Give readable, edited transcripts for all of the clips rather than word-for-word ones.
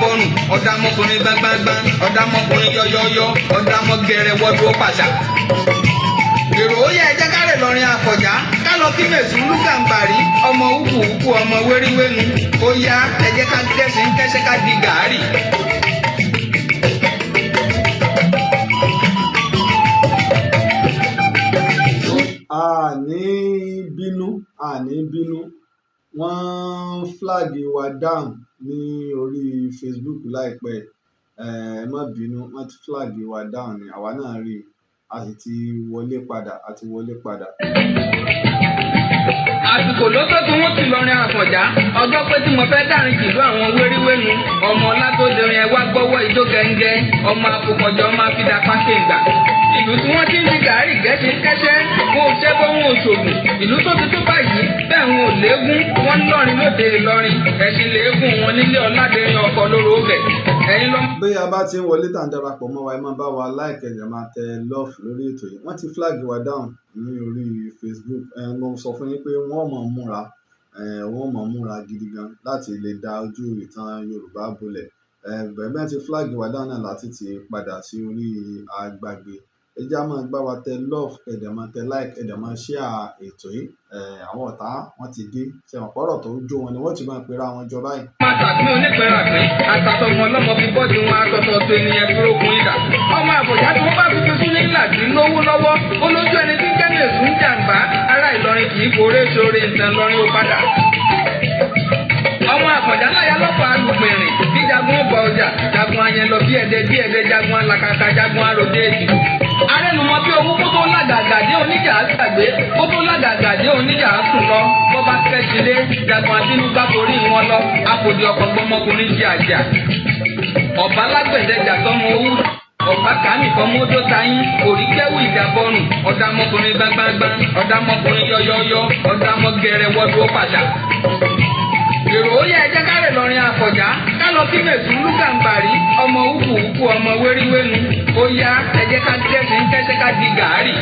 Bọ́rùn ọ̀dàmọkùnrin gbágbágbá, ọ̀dàmọkùnrin yọyọyọ, ọ̀dàmọgẹrẹ wọdú pàṣà. Èrò ó yẹ, ẹjẹ kárẹ̀ lọrin Àfọ̀njá, ká lọ kí Mẹ̀sùn Lúgàǹbàrí, ọmọ wúkú wúkú, ọmọ wéríwénu. Ó yá, ẹ jẹ́ ká gẹ̀ẹ́sì ń kẹ́sẹ́ ká di gàárì. A ní bínú, a ní bínú. Wọ́n flag wa down ní orí Facebook láìpẹ́. Ẹ má bínú, wọ́n ti flag wa down ni. Àwa náà rí i, a sì ti wọlé padà, a ti wọlé padà. Àsìkò ló tó tí wọ́n ti lọrin Àfọ̀njá. Ọjọ́ pé tí mo fẹ́ dárin jìlú àwọn wéríwénu, ọmọ ọlátòdìrín, ẹ wá gbọ́wọ́ ijó gẹ́ngẹ́, ọmọ afọkànjọ́ máa fi da pákó ìgbà. Ìlú tí wọ́n ti ń fi gàárì gẹ́sí kẹ́sẹ́, wọn ò ṣẹ́bọ́, wọn ò ṣògùn. Ìlú tó ti tó báyìí bẹ́ẹ̀, wọn ò léegun. Wọ́n ń lọrin lóde Ìlọrin, ẹ̀sìn léegun wọn nílé ọ̀làdẹ̀rin ọkọ̀ lóró bẹ̀. Ẹ̀yin lọ́mọ. Bí a bá ti ń wọlé tá à ń darapọ̀ mọ́ wa, ẹ máa bá wa like, ẹ máa tẹ love lórí ètò yìí. Wọ́n ti flag wa down ní orí Facebook. Ẹ mo sọ fún yín pé wọ́n mọ̀ múra, wọ́n mọ̀ múra gidi gan láti lè da ojú ìtàn Yorùbá bolẹ̀. Bẹ́ẹ̀ bẹ́ẹ̀ ti flag wa down náà láti ti padà sí orí agbàgbé. Ẹ já máa gbá wa tẹ love, ẹ dẹ̀ máa tẹ like, ẹ dẹ̀ máa share ètò yìí. Àwọn ọ̀tá wọ́n ti dé ṣẹ̀wọ̀n pọ̀rọ̀ tó jó wọn ni wọ́n ti máa pera wọn jọ báyìí. Máa tàbí onípẹ̀ràpín àtàtọ̀mọ ọlọ́mọ fi bọ́ọ̀dì wọn àtọ̀tọ̀ ènìyàn dúrógun ìdà. Ọmọ Àfọ̀njá tí wọ́n bá fi tuntun ní ńlá tí lówó lọ́wọ́ olójú ẹni tí ń jẹ́ ní èsùn jàǹbá. Ará Ìlọrin kì í foré sóore ìtàn lọrin ó padà. Ọmọ Àfọ̀njá láyà lọ́pọ̀ alùpìnrin bí jagun ọgbà ọjà, jagun ayẹn lọ bí ẹdẹ bí ẹdẹ, jagun alakaka, jagun aròdé èjì. Arẹnumọ bí owó kó tó lágàgà dé oníjà àgbàgbé, kó tó lágàgà dé oníjà sùn lọ. Bọ́ba kẹ́sílé jagun abínúgbà forí wọn lọ. Àpòdì ọkọ̀ gbọmọkùnrin ṣe àjà. Ọ̀bá lágbẹ̀dẹ̀jà tọmọ owó ọ̀pá kàmí fọmọdó tayín òríkẹ́wù ìjàbọ̀rùn, ọ̀dàmọkùnrin gbágbágbá, ọ̀dàmọkùnrin yọyọyọ, ọ̀dàmọgẹrẹ wọdú pàṣà. Èrò ó yẹ, ẹjẹ́ kárẹ̀ lọrin Àfọ̀njá, ká lọ kí Mẹ̀sùn Lúgàǹbàrí, ọmọ wúkú wúkú, ọmọ wéríwénu. Ó yá, ẹ jẹ́ ká gẹ̀ẹ́sì ń kẹ́sẹ́ ká di gàárì.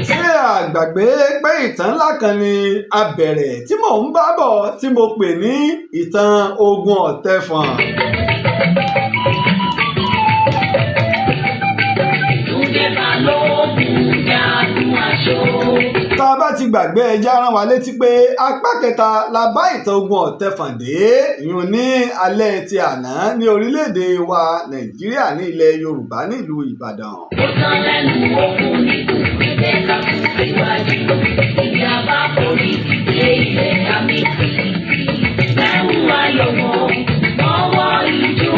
Ṣé àgbàgbé pé ìtàn ńlá kan ni a bẹ̀rẹ̀ tí mò ń bá bọ̀ tí mo pè ní ìtàn ogun Ọ̀tẹ̀fọ̀n? Túndé Balógun jagun aṣọ. Tá a bá ti gbàgbé, ẹja rán wa létí pé apá kẹta la bá ìtàn ogun Ọ̀tẹ̀fọ̀n dé, ìyún ní alẹ́ ti àná ní orílẹ̀-èdè wa Nàìjíríà, ní ilẹ̀ Yorùbá, nílùú Ìbàdàn. Ó tán lẹ́nu okùn níkùn, ẹgbẹ́ ká kú síwájú. Ibi a bá forí dé ilẹ̀ àmì tìtì. Mẹ́rù ayọ̀ mọ́ ọwọ́ ijó.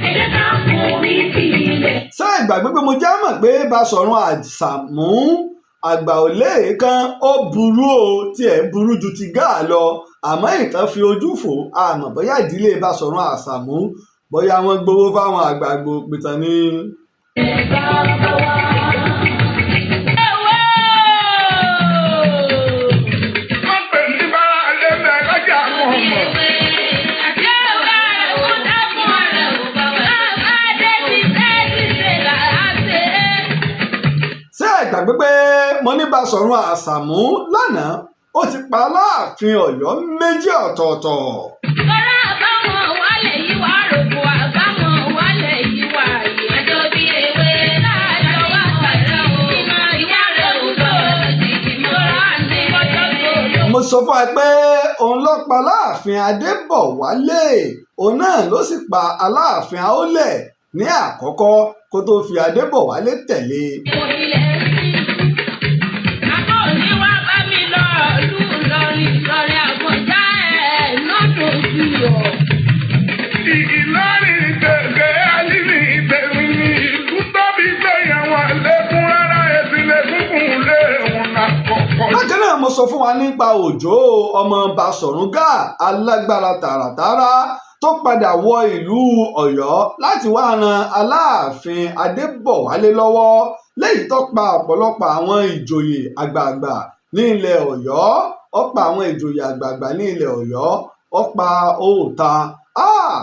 Ẹ jẹ́ ká forí tì ilẹ̀. Ṣé ìgbàgbé pé mo já mọ̀ pé Basọ̀run Àṣàmú àgbà ò léèkán, ó burú o, tiẹ̀ burú ju ti gáà lọ, àmọ́ ìtàn fi ojú fò. Àmọ́ bóyá ìdílé Basọ̀run Àṣàmú, bóyá wọ́n gbowó fáwọn àgbààgbà òpìtàn ni. Bàbá wa. Wọ́n pè ní bára lẹ́bẹ̀ẹ́ lọ́jà mọ̀ọ́mọ̀. Ṣé ẹ gbàgbé pé mo ní Basọ̀run Àṣàmú lánàá, ó ti pa Aláàfin Ọ̀yọ́ méjì ọ̀tọ̀ọ̀tọ̀? Tọ́lá àbámọ̀ wálẹ̀ yìí wà rògbò, àbámọ̀ wálẹ̀ yìí wà yìí. Àjọ bí ewé láàjọ wà sàrẹ̀ o. Ìmọ̀ ìyá rẹ̀ ò lọ ìmọ̀ra ní ọjọ́ tó. Mo sọ fún ẹ pé òun ló pa Aláàfin Adébọ̀wálé, òun náà ló sì pa Aláàfin Aólẹ̀ ní àkọ́kọ́ kó tó fi Adébọ̀wálé tẹ̀lé. Ilẹ̀ sí. Àbọ̀ òní wá bá mi lọ lù lọrin lọrin Àfọ̀njá ẹ̀ lọ́dọ̀ sí ọ̀. Ìlọrin gègé alíní ìtẹ̀mí ní ìlú tóbi gbẹ̀yìn àwọn àlékún rárá ẹ̀sìn lẹ́kún lé wọn náà kọ̀ọ̀kan. Bákan náà, mo sọ fún wa nípa Òjó ọmọ Basọ̀rún Gáà, alágbára tààràtàrà, tó padà wọ ìlú Ọ̀yọ́ láti wá ran Aláàfin Adébọ̀wálé lọ́wọ́, léyìí tó pa ọ̀pọ̀lọpọ̀ àwọn ìjòyè àgbààgbà ní ilẹ̀ Ọ̀yọ́. Ó pa àwọn ìjòyè àgbààgbà ní ilẹ̀ Ọ̀yọ́, ó pa Òòta,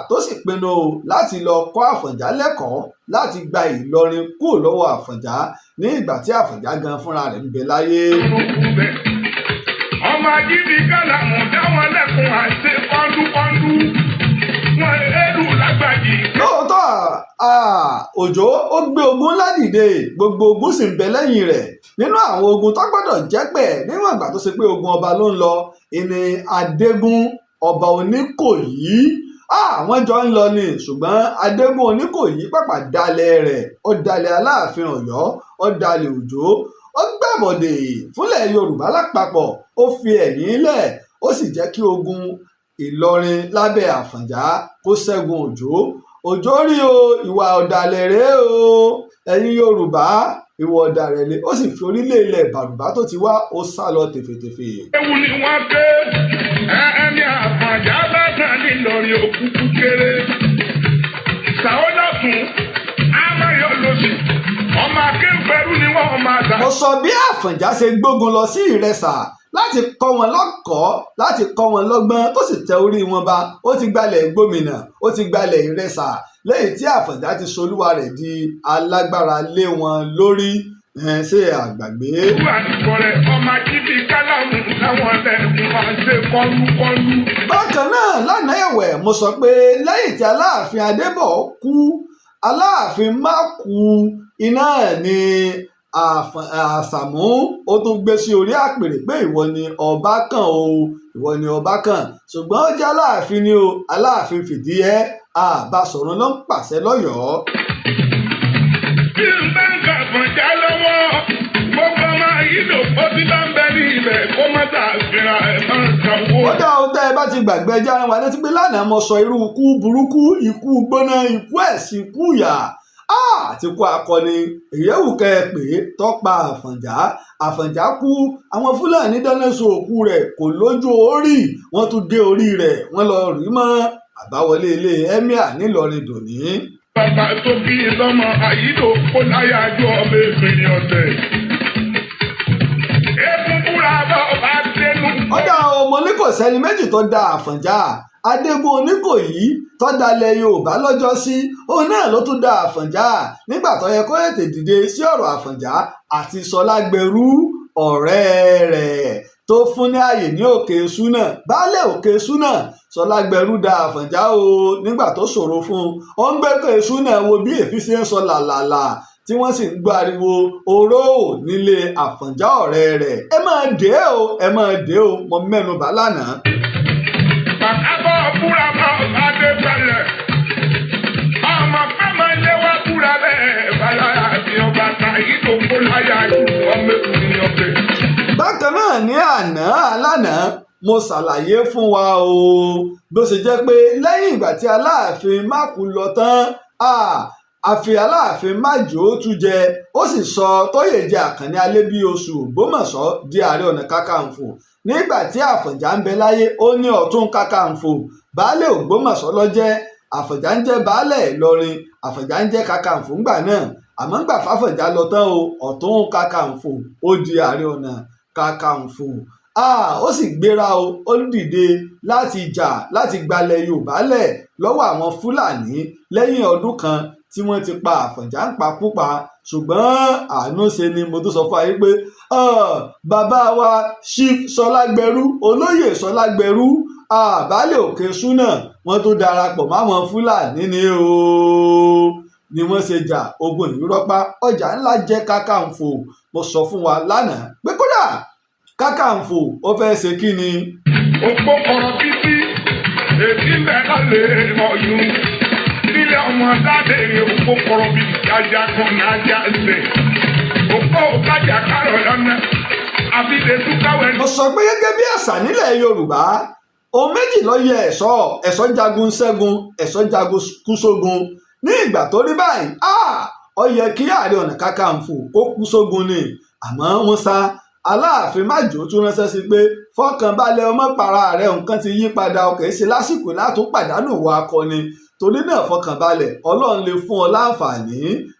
tó sì pinnu láti lọ kọ́ Àfọ̀njá lẹ́kọ̀ọ́ láti gba Ìlọrin kúrò lọ́wọ́ Àfọ̀njá ní ìgbà tí Àfọ̀njá gan fúnra rẹ̀ ń bẹ láyé. Ọmọ ajínigbé kálàmù dáwọn lẹ́kùn àti kọ́ńdúkọ́ńdú. Wọ́n Òjó ó gbé ogun ńlá dìde, gbogbo ogun sì ń bẹ lẹ́yìn rẹ̀. Nínú àwọn ogun tó gbọ́dọ̀ jẹ́pẹ̀, níwọ̀n ìgbà tó ṣe pé ogun ọba ló ń lọ, ìní Adégún ọba Oníkòyí, àwọn jọ ń lọ ni. Ṣùgbọ́n Adégún Oníkòyí pàpà dalẹ̀ rẹ̀, ó dalẹ̀ Aláàfin Ọ̀yọ́, ó dalẹ̀ Òjó, ó gbàbọ̀dè fúnlẹ̀ Yorùbá lápapọ̀, ó fi ẹ̀yìn lẹ̀, ó sì jẹ́ kí ogun Ìlọrin lábẹ́ Àfọ̀njá kó ṣẹ́gun Òjó. Òjó rí o, ìwà ọ̀dàlẹ̀ rèé o, ẹ̀yin Yorùbá, ìwà ọ̀dàlẹ̀ rèé. Ó sì fi orílẹ̀ ilẹ̀ Bàrùbá tó ti wá, ó sá lọ tèfètèfè. Ewu ni wọ́n ké ẹni Àfọ̀njá bá tàn nílọrin òkúkú kéré. Sàólọ́tún amáyọ̀ lọ́sì ọmọ akéwìfẹ́rú ni wọ́n máa dà. Mo sọ bí Àfọ̀njá ṣe gbógun lọ sí Ìrẹsà láti kọ́ wọn lọ́kọ̀ọ́, láti kọ́ wọn lọ́gbọ́n, tó sì tẹ orí wọn ba. Ó ti gbalẹ̀ Gómìnà, ó ti gbalẹ̀ Ìrẹsà lẹ́yìn tí Àfọ̀njá ti solúwa rẹ̀ di alágbára lé wọn lórí. Ṣé àgbàgbé? Ìlú àtìkọ́rẹ́ ọmọ ajíbi kálámù láwọn ẹlẹ́kùn máa ń ṣe kọ́lúkọ́lú. Bákan náà lánàá ẹ̀wẹ̀, mo sọ pé lẹ́yìn tí Aláàfin Adébọ̀ kú, Aláàfin Mákù iná ní Àṣàmú ó tún gbé sí orí àpèrè pé ìwọ ni ọba kàn o, ìwọ ni ọba kàn. Ṣùgbọ́n ó jẹ́ Aláàfin ni o, Aláàfin fìdíhẹ́ Àbáṣọ̀run ló ń pàṣẹ lọ́yọ̀ọ́. Bí n bá ń kà Àfọ̀njá lọ́wọ́, gbogbo ọmọ yìí lò ó ti bá ń bẹ ní ibẹ̀ kó má ta àfihàn ẹ̀ máa ń sanwó. Ó dá o, tẹ́ ẹ bá ti gbàgbé, ẹjẹ́ ara wa létí pé lánàá mo sọ irú ikú burúkú, ikú gbóná, ikú ẹ̀sìn, ikú ìyà àti ikú akọni ìyẹ́wù kẹ́ ẹ pé tọ́pa Àfọ̀njá. Àfọ̀njá kú, àwọn Fúlàní dáná sun òkú rẹ̀, kò lójú orí, wọ́n tún gé orí rẹ̀, wọ́n lọ rí mọ́ àbáwọlé ilé emir nílọrin dòní. Bàbá tó bí lọ́mọ àyídò kó láyà ju ọmọ ènìyàn ọ̀tẹ̀. Eégún búra bá ọba dénú. Ó dá ọmọ ní kò sẹ́ni méjì tó da Àfọ̀njá. Adégún Oníkòyí tó dalẹ̀ Yorùbá lọ́jọ́sí, òun náà ló tún da Àfọ̀njá nígbà tó yẹ kó tètè dìde sí ọ̀rọ̀ Àfọ̀njá àti Sọlágbẹrú ọ̀rẹ́ rẹ̀ tó fún ní ààyè ní Òkè Súnà, baálé Òkè Súnà. Sọlágbẹrú da Àfọ̀njá o nígbà tó ṣòro fún un. Ó ń gbé Òkè Súnà wo bí èéfín ṣe ń sọ làlàlà tí wọ́n sì ń gbọ́ ariwo oró nílé Àfọ̀njá ọ̀rẹ́ rẹ̀. Ẹ máa dé o, ẹ máa dé o, mo mẹ́nu bà lánàá. Bàbá bọ́ búra bá ọba dé balẹ̀. Ọmọ pẹ́mọ ilé wa búra bẹ́ẹ̀ bala àti ọba àyídò kó láyà ju ọmọ ènìyàn ọ̀tẹ̀. Bákan náà ní àná alánàá, mo ṣàlàyé fún wa o bó ṣe jẹ́ pé lẹ́yìn ìgbà tí Aláàfin Mákù lọ tán, àfi Aláàfin Májò tún jẹ, ó sì sọ Tóyèjẹ Àkànní Alébíoṣù Ògbómọ̀ṣọ́ di Ààrẹ Ọ̀nà Kakanfò. Nígbà tí Àfọ̀njá ń bẹ láyé, ó ní Ọ̀tún Kakanfò Baálé Ògbómọ̀ṣọ́ ló jẹ́. Àfọ̀njá ń jẹ́ Baálẹ̀ Ìlọrin, Àfọ̀njá ń jẹ́ Kakanfò ńgbà náà. Àmọ́ ńgbà fáfọ̀njá lọ tán o, Ọ̀tún Kakanfò ó di Ààrẹ Ọ̀nà Kakanfò. Ó sì gbéra o, ó dìde láti jà láti gbalẹ̀ Yorùbá lẹ̀ lọ́wọ́ àwọn Fúlàní lẹ́yìn ọdún kan tí wọ́n ti pa Àfọ̀njá ń pakúpa. Ṣùgbọ́n àánú ṣe ni mo tún sọ fún ayé pé bàbá wa Chief Sọlágbẹrú, Olóyè Sọlágbẹrú, Baálé Òkè Súnà, wọ́n tún darapọ̀ máwọn Fúlàní ni o, ni wọ́n ṣe jà ogun ìrọ́pá ọjà ńlá jẹ́ Kakanfò. Mo sọ fún wa lánàá pé kódà Kakanfò ó fẹ́ ṣe kí ni. Òpó kọ̀rọ̀ títí ètí ń bẹ lálẹ́ ọ̀yún. Nílé ọmọ dáadé òpó kọ̀rọ̀ bíi ajá kan ní ajá ẹsẹ̀. Òpó kájà kárọ̀ lọ́nà. Àbílẹ̀ túkáwẹ̀. Mo sọ pé gẹ́gẹ́ bí àṣà nílẹ̀ Yorùbá, ohun méjì ló yẹ ẹ̀ṣọ́: ẹ̀ṣọ́ jagun ṣẹ́gun, ẹ̀ṣọ́ jagun kú sógun. Ní ìgbà tó rí báyìí, ó yẹ kí Ààrẹ Ọ̀nà Kakanfò kó kú sógun ni. Àmọ́ wọ́n sá Aláàfin Májò tún ránṣẹ́ sí pé fọkànbalẹ̀, ọmọ para rẹ̀, nǹkan ti yí padà, ọkọ̀ èsì lásìkò látún pàdánù wọ akọni. Torí náà fọkànbalẹ̀, Ọlọ́run lè fún ọ láǹfààní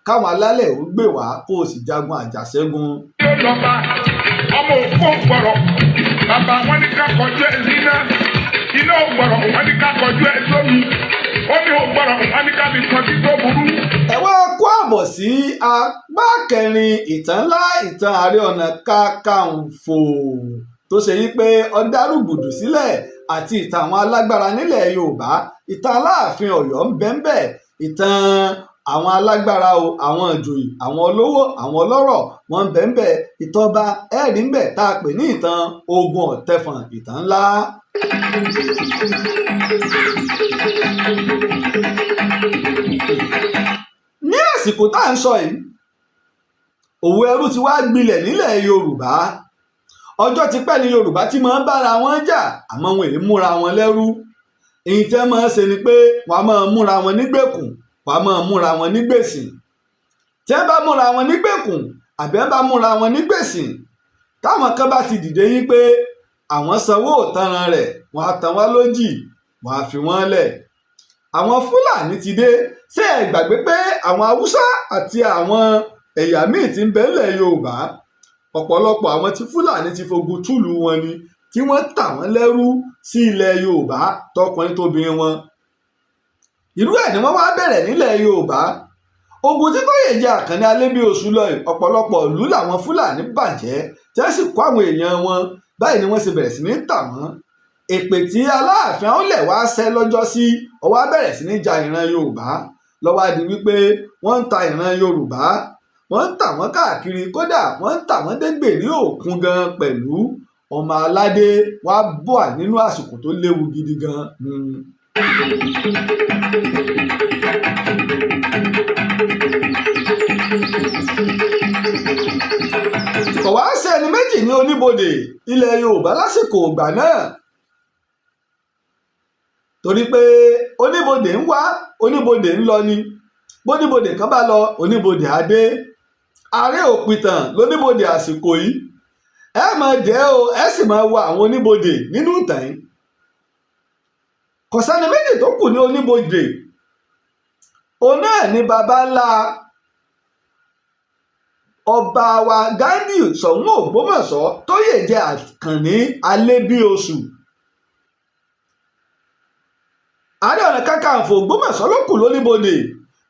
káwọn alálẹ̀ ó gbè wá kó o sì jagun àjàṣẹ́gun. Yóò lọ bá ọmọ òkú gbọ̀rọ̀. Bàbá wọn ní ká kọjú ẹ̀ síná. Iná ò gbọ̀rọ̀, wọn ní ká kọjú ẹ̀ sómi. Omi ò gbọ̀rọ̀, wọn ní ká fi kọjú tó burú. Ẹ wá kó àbọ̀ sí apá kẹrin ìtàn ńlá, ìtàn Ààrẹ Ọ̀nà Kakanfò tó ṣe yí pé ọ̀dàrúgbùdù sílẹ̀, àti ìtàn àwọn alágbára nílẹ̀ Yorùbá. Ìtàn Aláàfin Ọ̀yọ́ ń bẹ ń bẹ. Ìtàn àwọn alágbára o, àwọn ìjòyè, àwọn olówó, àwọn ọlọ́rọ̀, wọ́n ń bẹ ń bẹ. Ìtàn ọba ẹ̀rí ń bẹ tá a pè ní ìtàn Ogun Ọ̀tẹ̀fọ̀n, ìtàn ńlá. Ní àsìkò tá à ń sọ yìí, òwò ẹrú ti wá gbilẹ̀ nílẹ̀ Yorùbá. Ọjọ́ ti pẹ́ ní Yorùbá tí máa ń bára wọn jà, àmọ́ wọn èé múra wọn lẹ́rú. Èyí tí wọ́n máa ń ṣe ni pé wọ́n á máa múra wọn nígbèkùn, wọ́n á máa múra wọn nígbèsìn. Tí wọ́n bá múra wọn nígbèkùn àbí wọ́n bá múra wọn nígbèsìn, táwọn kan bá ti dìde yín pé àwọn sanwó òtanràn rẹ̀, wọ́n á tàn wá lójì, wọ́n á fi wọ́n lẹ̀. Àwọn Fúlàní ti dé. Ṣé ẹ gbàgbé pé àwọn Haúsá àti àwọn ẹ̀yà míì ti ń bẹ nílẹ̀ Yorùbá, ọ̀pọ̀lọpọ̀ àwọn tí Fúlàní ti fogun túlù wọn ni, tí wọ́n tà wọ́n lẹ́rú sí ilẹ̀ Yorùbá, tọkùnrin tóbìnrin wọn. Irú ẹ̀ ni wọ́n wá bẹ̀rẹ̀ nílẹ̀ Yorùbá. Ogun tí Tóyèjẹ Àkànní Alébíoṣù lọ yìí, ọ̀pọ̀lọpọ̀ ìlú làwọn Fúlàní bàjẹ́ tí wọ́n sì kó àwọn èèyàn wọn. Báyìí ni wọ́n ṣe bẹ̀rẹ̀ sí ní tà wọ́n. Èpè tí Aláàfin Aólẹ̀ wá ṣẹ́ lọ́jọ́ sí, ó wá bẹ̀rẹ̀ sí ní ja ìran Yorùbá. Ló wá di wípé wọ́n ń ta ìran Yorùbá, wọ́n ń tà wọ́n káàkiri, kódà wọ́n ń tà wọ́n dé gbèrí òkun gan pẹ̀lú. Ọmọ aládé wá bọ̀ nínú àsìkò tó léwu gidi gan. Kò wá sí ẹni méjì ní oníbodè ilẹ̀ Yorùbá lásìkò ìgbà náà, torí pé oníbodè ń wá, oníbodè ń lọ ni. Bóníbodè kan bá lọ, oníbodè á dé. Ààrẹ òpìtàn lóníbodè àsìkò yìí. Ẹ máa dẹ́ o, ẹ sì máa wo àwọn oníbodè nínú ìtàn yìí. Kò sẹ́ni méjì tó kù ní oníbodè, òun náà ni baba ńlá ọba wa Ghandi Ṣọ̀ún Ògbómọ̀ṣọ́, Tóyèjẹ Àkànní Alébíoṣù. Ààrẹ Ọ̀nà Kakanfò Ògbómọ̀ṣọ́ ló kù lóníbodè.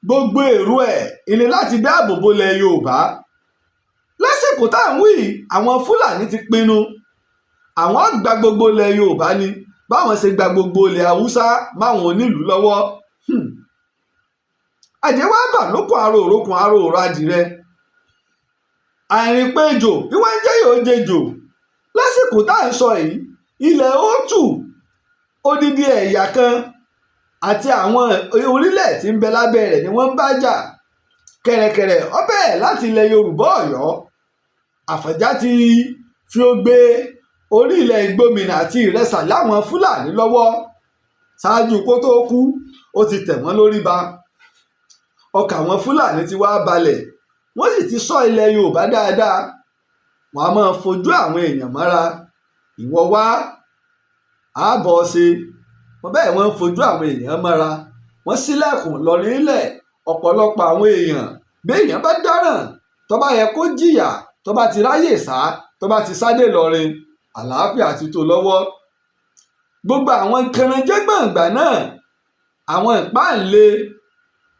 Gbogbo èrò ẹ̀ ìní láti dáàbò bolẹ̀ Yorùbá. Lásìkò tá à ń wí, àwọn Fúlàní ti pinnu àwọn gba gbogbo ilẹ̀ Yorùbá ni, báwọn ṣe gba gbogbo ilẹ̀ Haúsá máwọn onílùú lọ́wọ́. Àjẹ́ wá bà lókun aró òrókun aró òrò adìrẹ àìrìnpéjò ìwà ń jẹ́ yóò jẹjò. Lásìkò tá à ń sọ yìí, ilẹ̀ Hótù, odidi ẹ̀yà kan àti àwọn orílẹ̀ tí ń bẹ lábẹ́ rẹ̀ ni wọ́n ń bá jà. Kẹ̀rẹ̀kẹ̀rẹ̀ ó bẹ̀rẹ̀ láti ilẹ̀ Yorùbá Ọ̀yọ́. Àfọ̀njá ti fi ó gbé orí ilẹ̀ Ìgbómìnà àti Ìrẹsà láwọn Fúlàní lọ́wọ́ ṣáájú kó tó kú. Ó ti tẹ̀ wọ́n lórí ba. Ọkàn àwọn Fúlàní ti wá balẹ̀, wọ́n sì ti sọ ilẹ̀ Yorùbá dáadáa. Wọ́n á máa fojú àwọn èèyàn mọ́ra. Ìwọ wá ààbọ̀ ṣe wọ́n bẹ́ẹ̀, wọ́n ń fojú àwọn èèyàn mọ́ra. Wọ́n ṣílẹ̀kùn lọ́rin ilẹ̀ ọ̀pọ̀lọpọ̀ àwọn èèyàn. Bí èèyàn bá dáràn, tó bá yẹ kó jìyà, tó bá ti ráyè sá, tó bá ti sádé lọ́rin, àlàáfíà ti tó lọ́wọ́. Gbogbo àwọn kẹrànjẹ́gbọ̀ngbà náà, àwọn ìpáǹle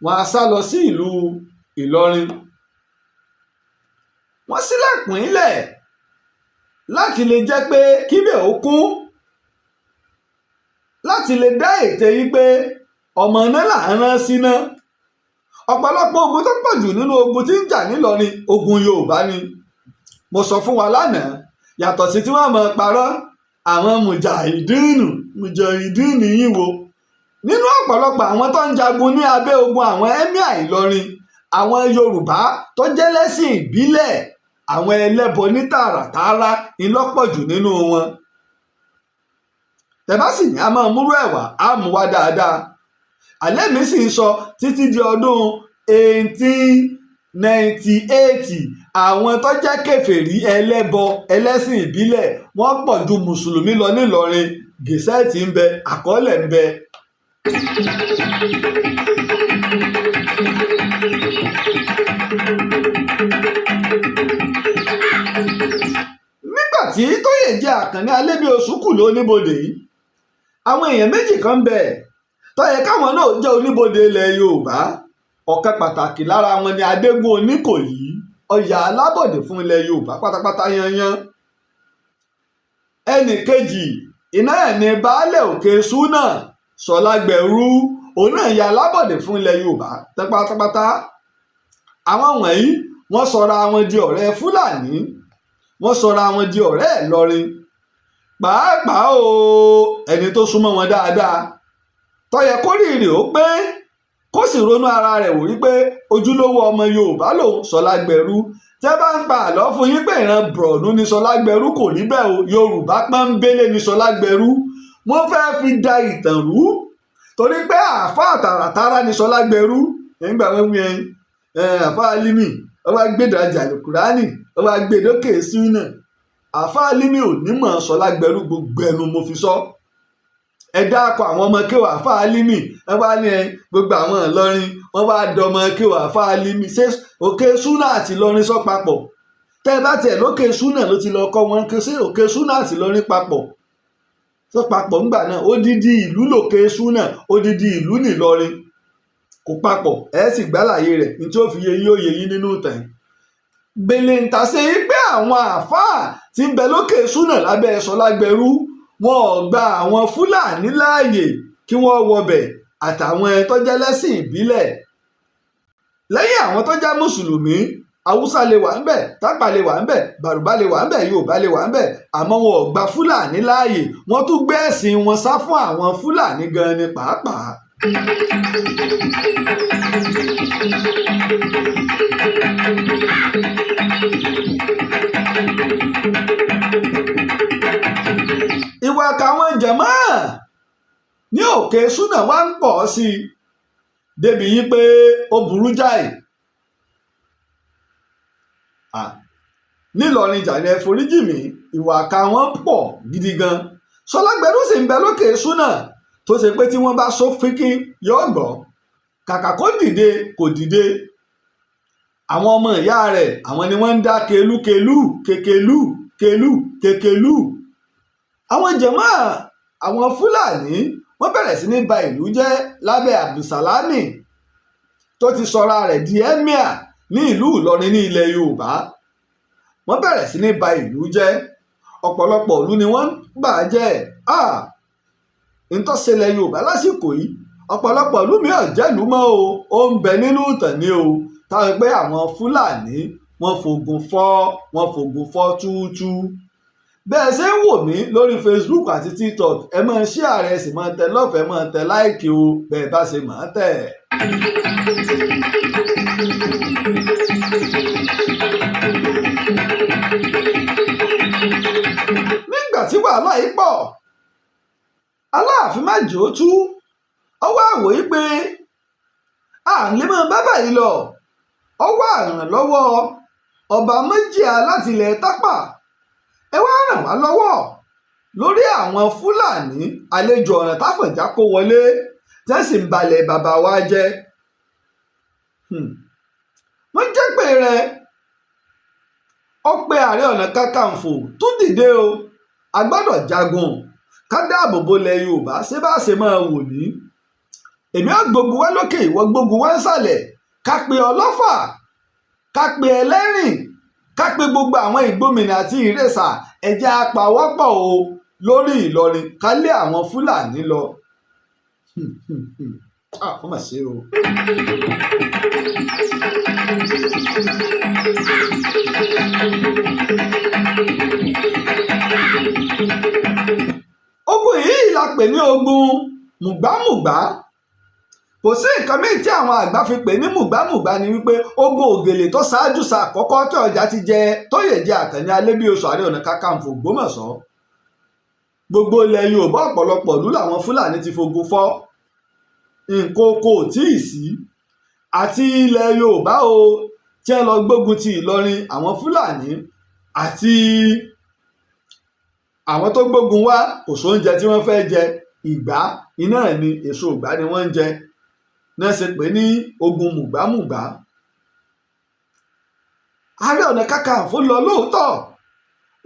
wọn á sá lọ sí ìlú Ìlọrin. Wọ́n ṣílẹ̀kùn ilẹ̀ láti lè jẹ́ pé kíbẹ̀ ó kún, láti lè dá ète yìí pé ọmọ náà là ń rán síná. Ọ̀pọ̀lọpọ̀ ogun tó pọ̀ jù nínú ogun tí ń jà nílọrin, ogun Yorùbá ni. Mo sọ fún wa lánàá, yàtọ̀ sí tí wọ́n mọ̀ parọ́ àwọn mùjàhídìínù mùjàhídìínù yìí wo nínú ọ̀pọ̀lọpọ̀ àwọn tó ń jagun ní abẹ́ ogun àwọn emir Ìlọrin, àwọn Yorùbá tó jẹ́ lẹ́sìn ìbílẹ̀, àwọn ẹlẹ́bọ ní tààràtààrà ńlọ́pọ̀ jù nínú wọn. Tẹ̀bá sì ní a máa múrú ẹ̀wà á mú wá dáadáa. Àlẹ́ mi sì ń sọ títí di ọdún 1898, àwọn tó jẹ́ kèfèrí ẹlẹ́bọ ẹlẹ́sìn ìbílẹ̀ wọ́n pọ̀ ju mùsùlùmí lọ nílọrin. Gẹ̀ẹ́sẹ̀tì ń bẹ, àkọọ́lẹ̀ ń bẹ. Nígbà tí Tóyèjẹ Àkànní Alébíoṣù kù lóníbodè yìí, àwọn èèyàn méjì kan ń bẹ tó yẹ káwọn náà jẹ́ oníbodè ilẹ̀ Yorùbá. Ọ̀kan pàtàkì lára wọn ni Adégún Oníkòyí, ọ̀yà alábọ̀dé fún ilẹ̀ Yorùbá pátápátá yanyan. Ẹnì kejì iná ẹ̀ ní baálẹ̀ Òkè Súnà Sọlágbẹ̀rú. Òun náà ya alábọ̀dé fún ilẹ̀ Yorùbá tán pátápátá. Àwọn wọ̀nyí, wọ́n sọra wọn di ọ̀rẹ́ Fúlàní, wọ́n sọra wọn di ọ̀rẹ́ Ìlọrin pàápàá o. Ẹni tó súnmọ́ wọn dáadáa, tó yẹ kó rírì ó pé, kó sì ronú ara rẹ̀ wò wípé ojúlówó ọmọ Yorùbá lòun, Sọlágbẹ̀rú. Tẹ́ bá ń pa àlọ́ fún yín pé ìran Bọ̀rọ̀nú ni Sọlágbẹ̀rú, kò rí bẹ́ẹ̀ o. Yorùbá pọ́nbélé ni Sọlágbẹ̀rú. Wọ́n fẹ́ fi da ìtàn rú torí pé àáfàá tààràtàrà ni Sọlágbẹ̀rú. Nígbà wọn wí ẹyin àáfàá Alimi, wọ́n wá gbé ìdájà Kùránì, wọ́n wá gbé dókè súnà. Àáfàá Alimi ò ní mọ̀ Sọlágbẹ̀rú, gbogbo ẹnu mo fi sọ. Ẹ dákọ àwọn ọmọ kéwà àáfàá Alimi, ẹ wá ní ẹ gbogbo àwọn Ìlọrin, wọ́n wá dọmọ kéwà àáfàá Alimi. Ṣé Òkè Súnà àti Ìlọrin sọ papọ̀? Tẹ́ ẹ bá tiẹ̀ lókè Súnà ló ti lọ kọ́ wọn, ṣé Òkè Súnà àti Ìlọrin papọ̀, sọ papọ̀ ńgbà náà? Odidi ìlú lòkè Súnà, odidi ìlú nìlọrin, kò papọ̀. Ẹ sì gbálàyé rẹ̀ ní tí ó fi yé yín, ó yé yín nínú ìtàn yìí. Gbèlè ń tàṣe pé àwọn àáfàá tí ń bẹ lókè Súnà lábẹ́ Sọlágbẹrú, wọn ò gba àwọn Fúlàní láàyè kí wọ́n wọbẹ̀ àtàwọn tó jẹ́ lẹ́sìn ìbílẹ̀. Lẹ́yìn àwọn tó jẹ́ mùsùlùmí, Haúsá lè wà ńbẹ̀, Tápà lè wà ńbẹ̀, Bàrùbá lè wà ńbẹ̀, Yorùbá lè wà ńbẹ̀, àmọ́ wọn ò gba Fúlàní láàyè. Wọ́n tún gbé ẹ̀sìn wọn sá fún àwọn Fúlàní gan ni pàápàá. Ìwà káwọn jẹ̀mọ́ ní Òkè Súnà wá ń pọ̀ sí i débi yí pé ó burú jáì. Nílọrin jàre, ẹ foríjì mí. Ìwà káwọn pọ̀ gidi gan. Sọlágbẹrú sì ń bẹ lókè Súnà, tó ṣe pé tí wọ́n bá sọ fínkín yóò gbọ́. Kàkà kó dìde, kò dìde. Àwọn ọmọ ìyá rẹ̀, àwọn ni wọ́n ń dá kelúkelú kekelu kelu kekelu. Àwọn jẹ̀mọ́, àwọn Fúlàní, wọ́n bẹ̀rẹ̀ sí ní ba ìlú jẹ́ lábẹ́ Abdulsalami, tó ti sọra rẹ̀ di emir ní ìlú Ìlọrin ní ilẹ̀ Yorùbá. Wọ́n bẹ̀rẹ̀ sí ní ba ìlú jẹ́. Ọ̀pọ̀lọpọ̀ ìlú ni wọ́n ń bà á jẹ́. Ntọ́sẹ̀lẹ̀ Yorùbá lásìkò yìí, ọ̀pọ̀lọpọ̀ ìlú mi ò jẹ́lùú mọ́ o. Ó ń bẹ nínú ìtàn ni o, táwọn pé àwọn Fúlàní wọ́n fogun fọ́ túútú. Bẹ́ẹ̀ ṣe ń wò mí lórí Facebook àti TikTok, ẹ máa share rẹ̀, sì máa tẹ love, máa tẹ like o, bẹ́ẹ̀ bá ṣe máa tẹ̀. Nígbà tí wàhálà yìí pọ̀, Aláàfin Májòótú ọwọ́ àwòyí pé à ń lè máa bá báyìí lọ. Ọwọ́ àrànlọ́wọ́ ọba méjì láti ilẹ̀ Tápà, ẹ wá ràn wá lọ́wọ́ lórí àwọn Fúlàní àlejò ọ̀ràn táfọ̀njá kó wọlé, tẹ́sí ń balẹ̀ bàbá wa jẹ́. Wọ́n jẹ́ pé rẹ̀ ó pe Ààrẹ Ọ̀nà Kakanfò tó dìde o, a gbọ́dọ̀ jagun ká dáàbò bo ilẹ̀ Yorùbá. Ṣé bá ṣe máa wò ní, èmi á gbógun wá lókè, ìwọ gbógun wá nsàlẹ̀, ká pe Ọlọ́fà, ká pe Ẹlẹ́rìn, ká pe gbogbo àwọn Ìgbómìnà àti Ìrẹsà, ẹ̀jẹ̀ apàwọ́pọ̀ o lórí Ìlọrin, ká lé àwọn Fúlàní lọ. Ó mà ṣe o. Ogun yìí la pè ní ogun mùgbámùgbá. Kò sí nǹkan míì tí àwọn àgbà fi pè ní mùgbámùgbá ni wípé ogun Ògèlè tó ṣáájú sa àkọ́kọ́ tí ọjà ti jẹ tóyè jẹ Àkànní Alébíoṣù Ààrẹ Ọ̀nà Kakanfò Ògbómọ̀ṣọ́. Gbogbo ilẹ̀ Yorùbá, ọ̀pọ̀lọpọ̀ ìlú làwọn Fúlàní ti fogun fọ́. Nǹkan oko ò tí ì sí àti ilẹ̀ Yorùbá o tí ẹ lọ gbógun ti Ìlọrin. Àwọn Fúlàní àti àwọn tó gbógun wá, kò sóúnjẹ tí wọ́n fẹ́ jẹ. Ìgbá iná ni, èso ìgbá ni wọ́n ń jẹ náà ṣe pé ní ogun mùgbámùgbá. Ààrẹ Ọ̀nà Kakanfò lọ lóòótọ́,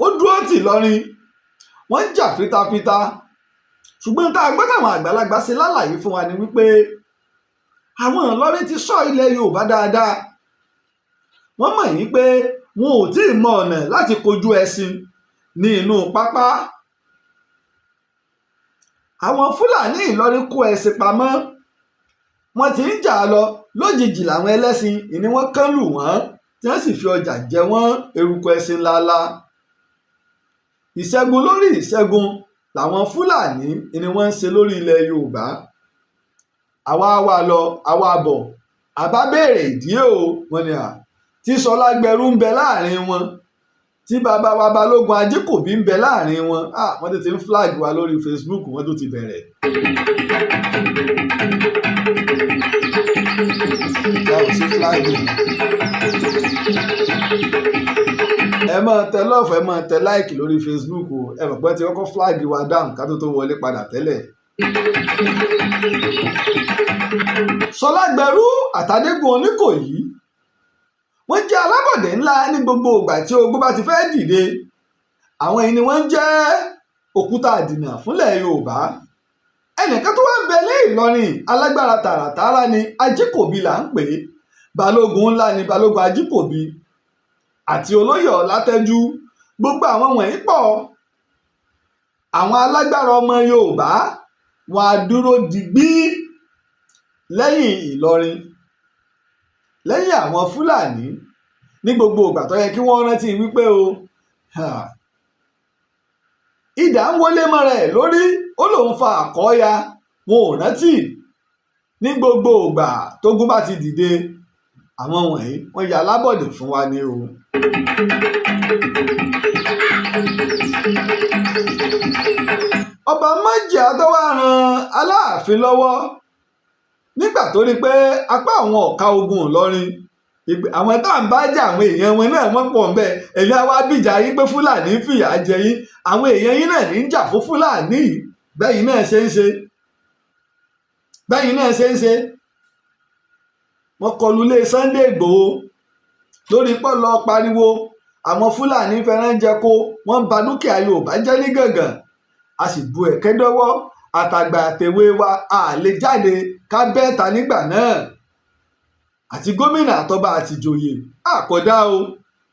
ó dúró tì Ìlọrin, wọ́n ń jà fitafita. Ṣùgbọ́n tá a gbọ́ táwọn àgbàlagbà ṣe lálàyé fún wa ni wípé àwọn Ìlọrin ti sọ ilẹ̀ Yorùbá dáadáa. Wọ́n mọ̀ yín pé wọn ò tí ì mọ ọ̀nà láti kojú ẹṣin ní inú pápá. Àwọn Fúlàní Ìlọrin kó ẹṣin pamọ́. Wọ́n ti ń jà á lọ, lójijì làwọn ẹlẹ́sìn ìní wọ́n kán lù wọ́n, tí wọ́n sì fi ọjà jẹ wọ́n eruku ẹṣin lala. Ìṣẹ́gun lórí ìṣẹ́gun làwọn Fúlàní ni wọ́n ń ṣe lórí ilẹ̀ Yorùbá. Àwa wà lọ, àwa bọ̀, àbá béèrè ìdí o. Wọ́n ní à tí Sọlá Gbẹrú ń bẹ láàrin wọn, tí bàbá wa Balógun Ajíkòbí ń bẹ láàrin wọn. Wọ́n ti ń flag wa lórí Facebook, wọ́n tó ti bẹ̀rẹ̀. Ìjà ò sí flag. Ẹ máa tẹ love, ẹ máa tẹ like lórí Facebook o. Ẹ mọ̀ pé ti kọ́kọ́ flag wa down ká tó wọlé padà tẹ́lẹ̀. Sọlá Gbẹrú àtàdégùn Oníkòyí, wọ́n jẹ́ alábọ̀dé ńlá ní gbogbo ìgbà tí ogun bá ti fẹ́ dìde. Àwọn yìí ni wọ́n jẹ́ òkúta àdìnà fúnlẹ̀ Yorùbá. Ẹnìkan tó wá ń bẹ ní Ìlọrin, alágbára tààràtààrà ni, Ajíkòbí là ń pè é. Balógun ńlá ni Balógun Ajíkòbí àti olóyè Ọlátẹ́jú. Gbogbo àwọn wọ̀nyí pọ̀. Àwọn alágbára ọmọ Yorùbá wọn á dúró digbí lẹ́yìn Ìlọrin, lẹ́yìn àwọn Fúlàní ní gbogbo ìgbà tó yẹ kí wọ́n rántí wípé o, idà ń wọlé mọ́ra ẹ̀ lórí, ó lòun fa àkọ́ya, wọn ò rántí. Ní gbogbo ìgbà tógun bá ti dìde, àwọn wọ̀nyí wọ́n ya alábọ̀dé fún wa ni o. Ọba Májìá tó wá ran Aláàfin lọ́wọ́ nígbà tó rí pé apá àwọn ọ̀ka ogun Ìlọrin, àwọn tá à ń bá jà, àwọn èèyàn wọn náà wọ́n pọ̀ ńbẹ̀. Ẹ̀yin àwa bìjà yín pé Fúlàní ń fìyà jẹ yín, àwọn èèyàn yín náà ní ń jà fún Fúlàní yìí. Bẹ́yìn náà ṣe ń ṣe, bẹ́yìn náà ṣe ń ṣe. Wọ́n kọlu ilé Sunday Ìgbòho lórí pọ́lọ́ pariwo àwọn Fúlàní fẹ́ràn jẹko, wọ́n ń ba dúkìá Yorùbá jẹ́ ní gàngàn. A sì bu ẹ̀kẹ́ dọ́wọ́, àtàgbà àtẹ̀wé wa a lè jáde ká bẹ́ẹ̀ta nígbà náà, àti gómìnà àtọba àtìjòyè àkọ́dá o.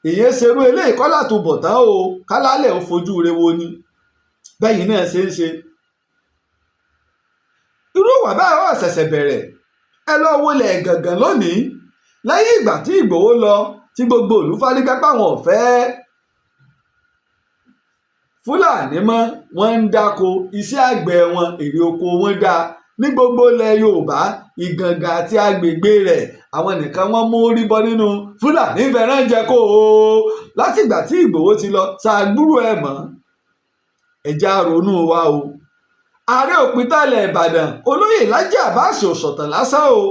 Èyí ṣerú eléyìí kọ́lá tó bọ̀ tán o, kálálẹ̀ ó fojú re wo ni bẹ́yìn náà ṣe ń ṣe. Irú ìwà báyìí wọ́n ṣẹ̀ṣẹ̀ bẹ̀rẹ̀. Ẹ lọ wọlé gàngàn lónìí, lẹ́yìn ìgbà tí Ìgbòho lọ, tí gbogbo ìlú fárígá páwọn ò fẹ́ Fúlàní mọ́, wọ́n ń dáko, iṣẹ́ àgbẹ̀ wọn, èrè oko wọn dáa ní gbogbo ilẹ̀ Yorùbá. Ìgàngàn àti agbègbè rẹ̀, àwọn nìkan wọ́n mú rí bọ́ nínú Fúlàní fẹ́ràn jẹ kó o. Látìgbà tí Ìgbòho ti lọ ṣàgbúrò ẹ̀ mọ́, ẹ̀já ronú wa o. Ààrẹ òpìtàn ilẹ̀ Ìbàdàn olóyè Lájí Àbáàsì òṣọ̀tàn lásán o.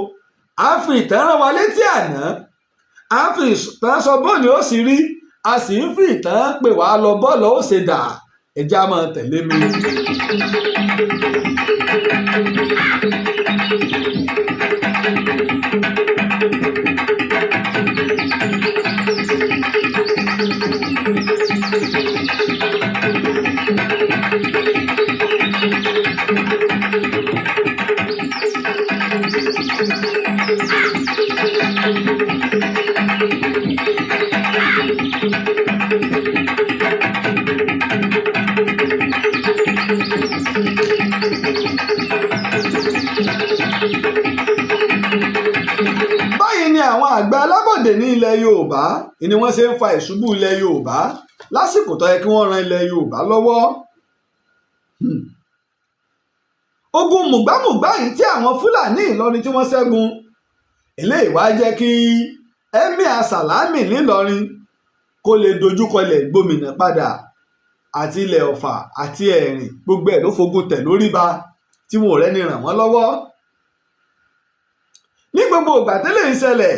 À ń fi ìtàn rán wa létí àná, à ń fi ìtàn sọ bóòní ó sì rí, a sì ń fi ìtàn pè wá lọ bọ́ọ̀lù ó ṣe dà. Ẹ̀já máa tẹ̀lé mi. Báyìí ni àwọn àgbà alábọ̀dé ní ilẹ̀ Yorùbá ni wọ́n ṣe ń fa ìṣubú ilẹ̀ Yorùbá lásìkò tó yẹ kí wọ́n ran ilẹ̀ Yorùbá lọ́wọ́. Ogun mùgbámùgbá yìí tí àwọn Fúlàní Ìlọrin tí wọ́n ṣẹ́gun, eléyìí wá jẹ́ kí Emir Salami nílọrin kó lè dojúkọ ilẹ̀ Ìgbòmìnà padà àti ilẹ̀ Ọ̀fà àti Ẹ̀rìn, gbogbo ẹ̀ ló fogun tẹ̀ lórí ba tí wọn ò rẹ́ni ràn wọ́n lọ́wọ́. Ní gbogbo ìgbà tẹ́lẹ̀ ń ṣẹlẹ̀,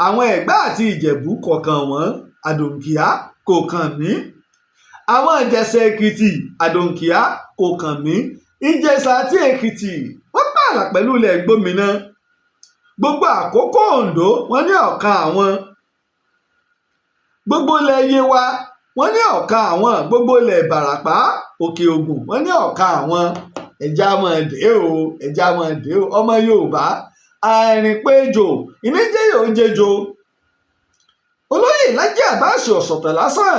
àwọn Ẹ̀gbá àti Ìjẹ̀bú kọ̀ọ̀kan wọ́n, Àdòǹkìá kò kàn mí. Àwọn Ìjẹ̀ṣà Èkìtì, Àdòǹkìá kò kàn mí. Ìjẹ̀ṣà àti Èkìtì wọ́n pààlà pẹ̀lú ilẹ̀ Ìgbòmìnà. Gbogbo Àkókò Oǹdó wọ́n ní ọ̀kan àwọn. Gbogbo ilẹ̀ Yewa wọ́n ní ọ̀kan àwọn. Gbogbo ilẹ̀ Ìbàràpá, Òkè Ògùn wọ́n ní ọ̀kan àwọn. Ẹja máa dé o, ẹja máa dé o. Ọmọ Yorùbá àìrìnpéjò ìníjẹyè oúnjẹjò. Olóyè Lájí Àbáàsì ọ̀sọ̀tàn lásán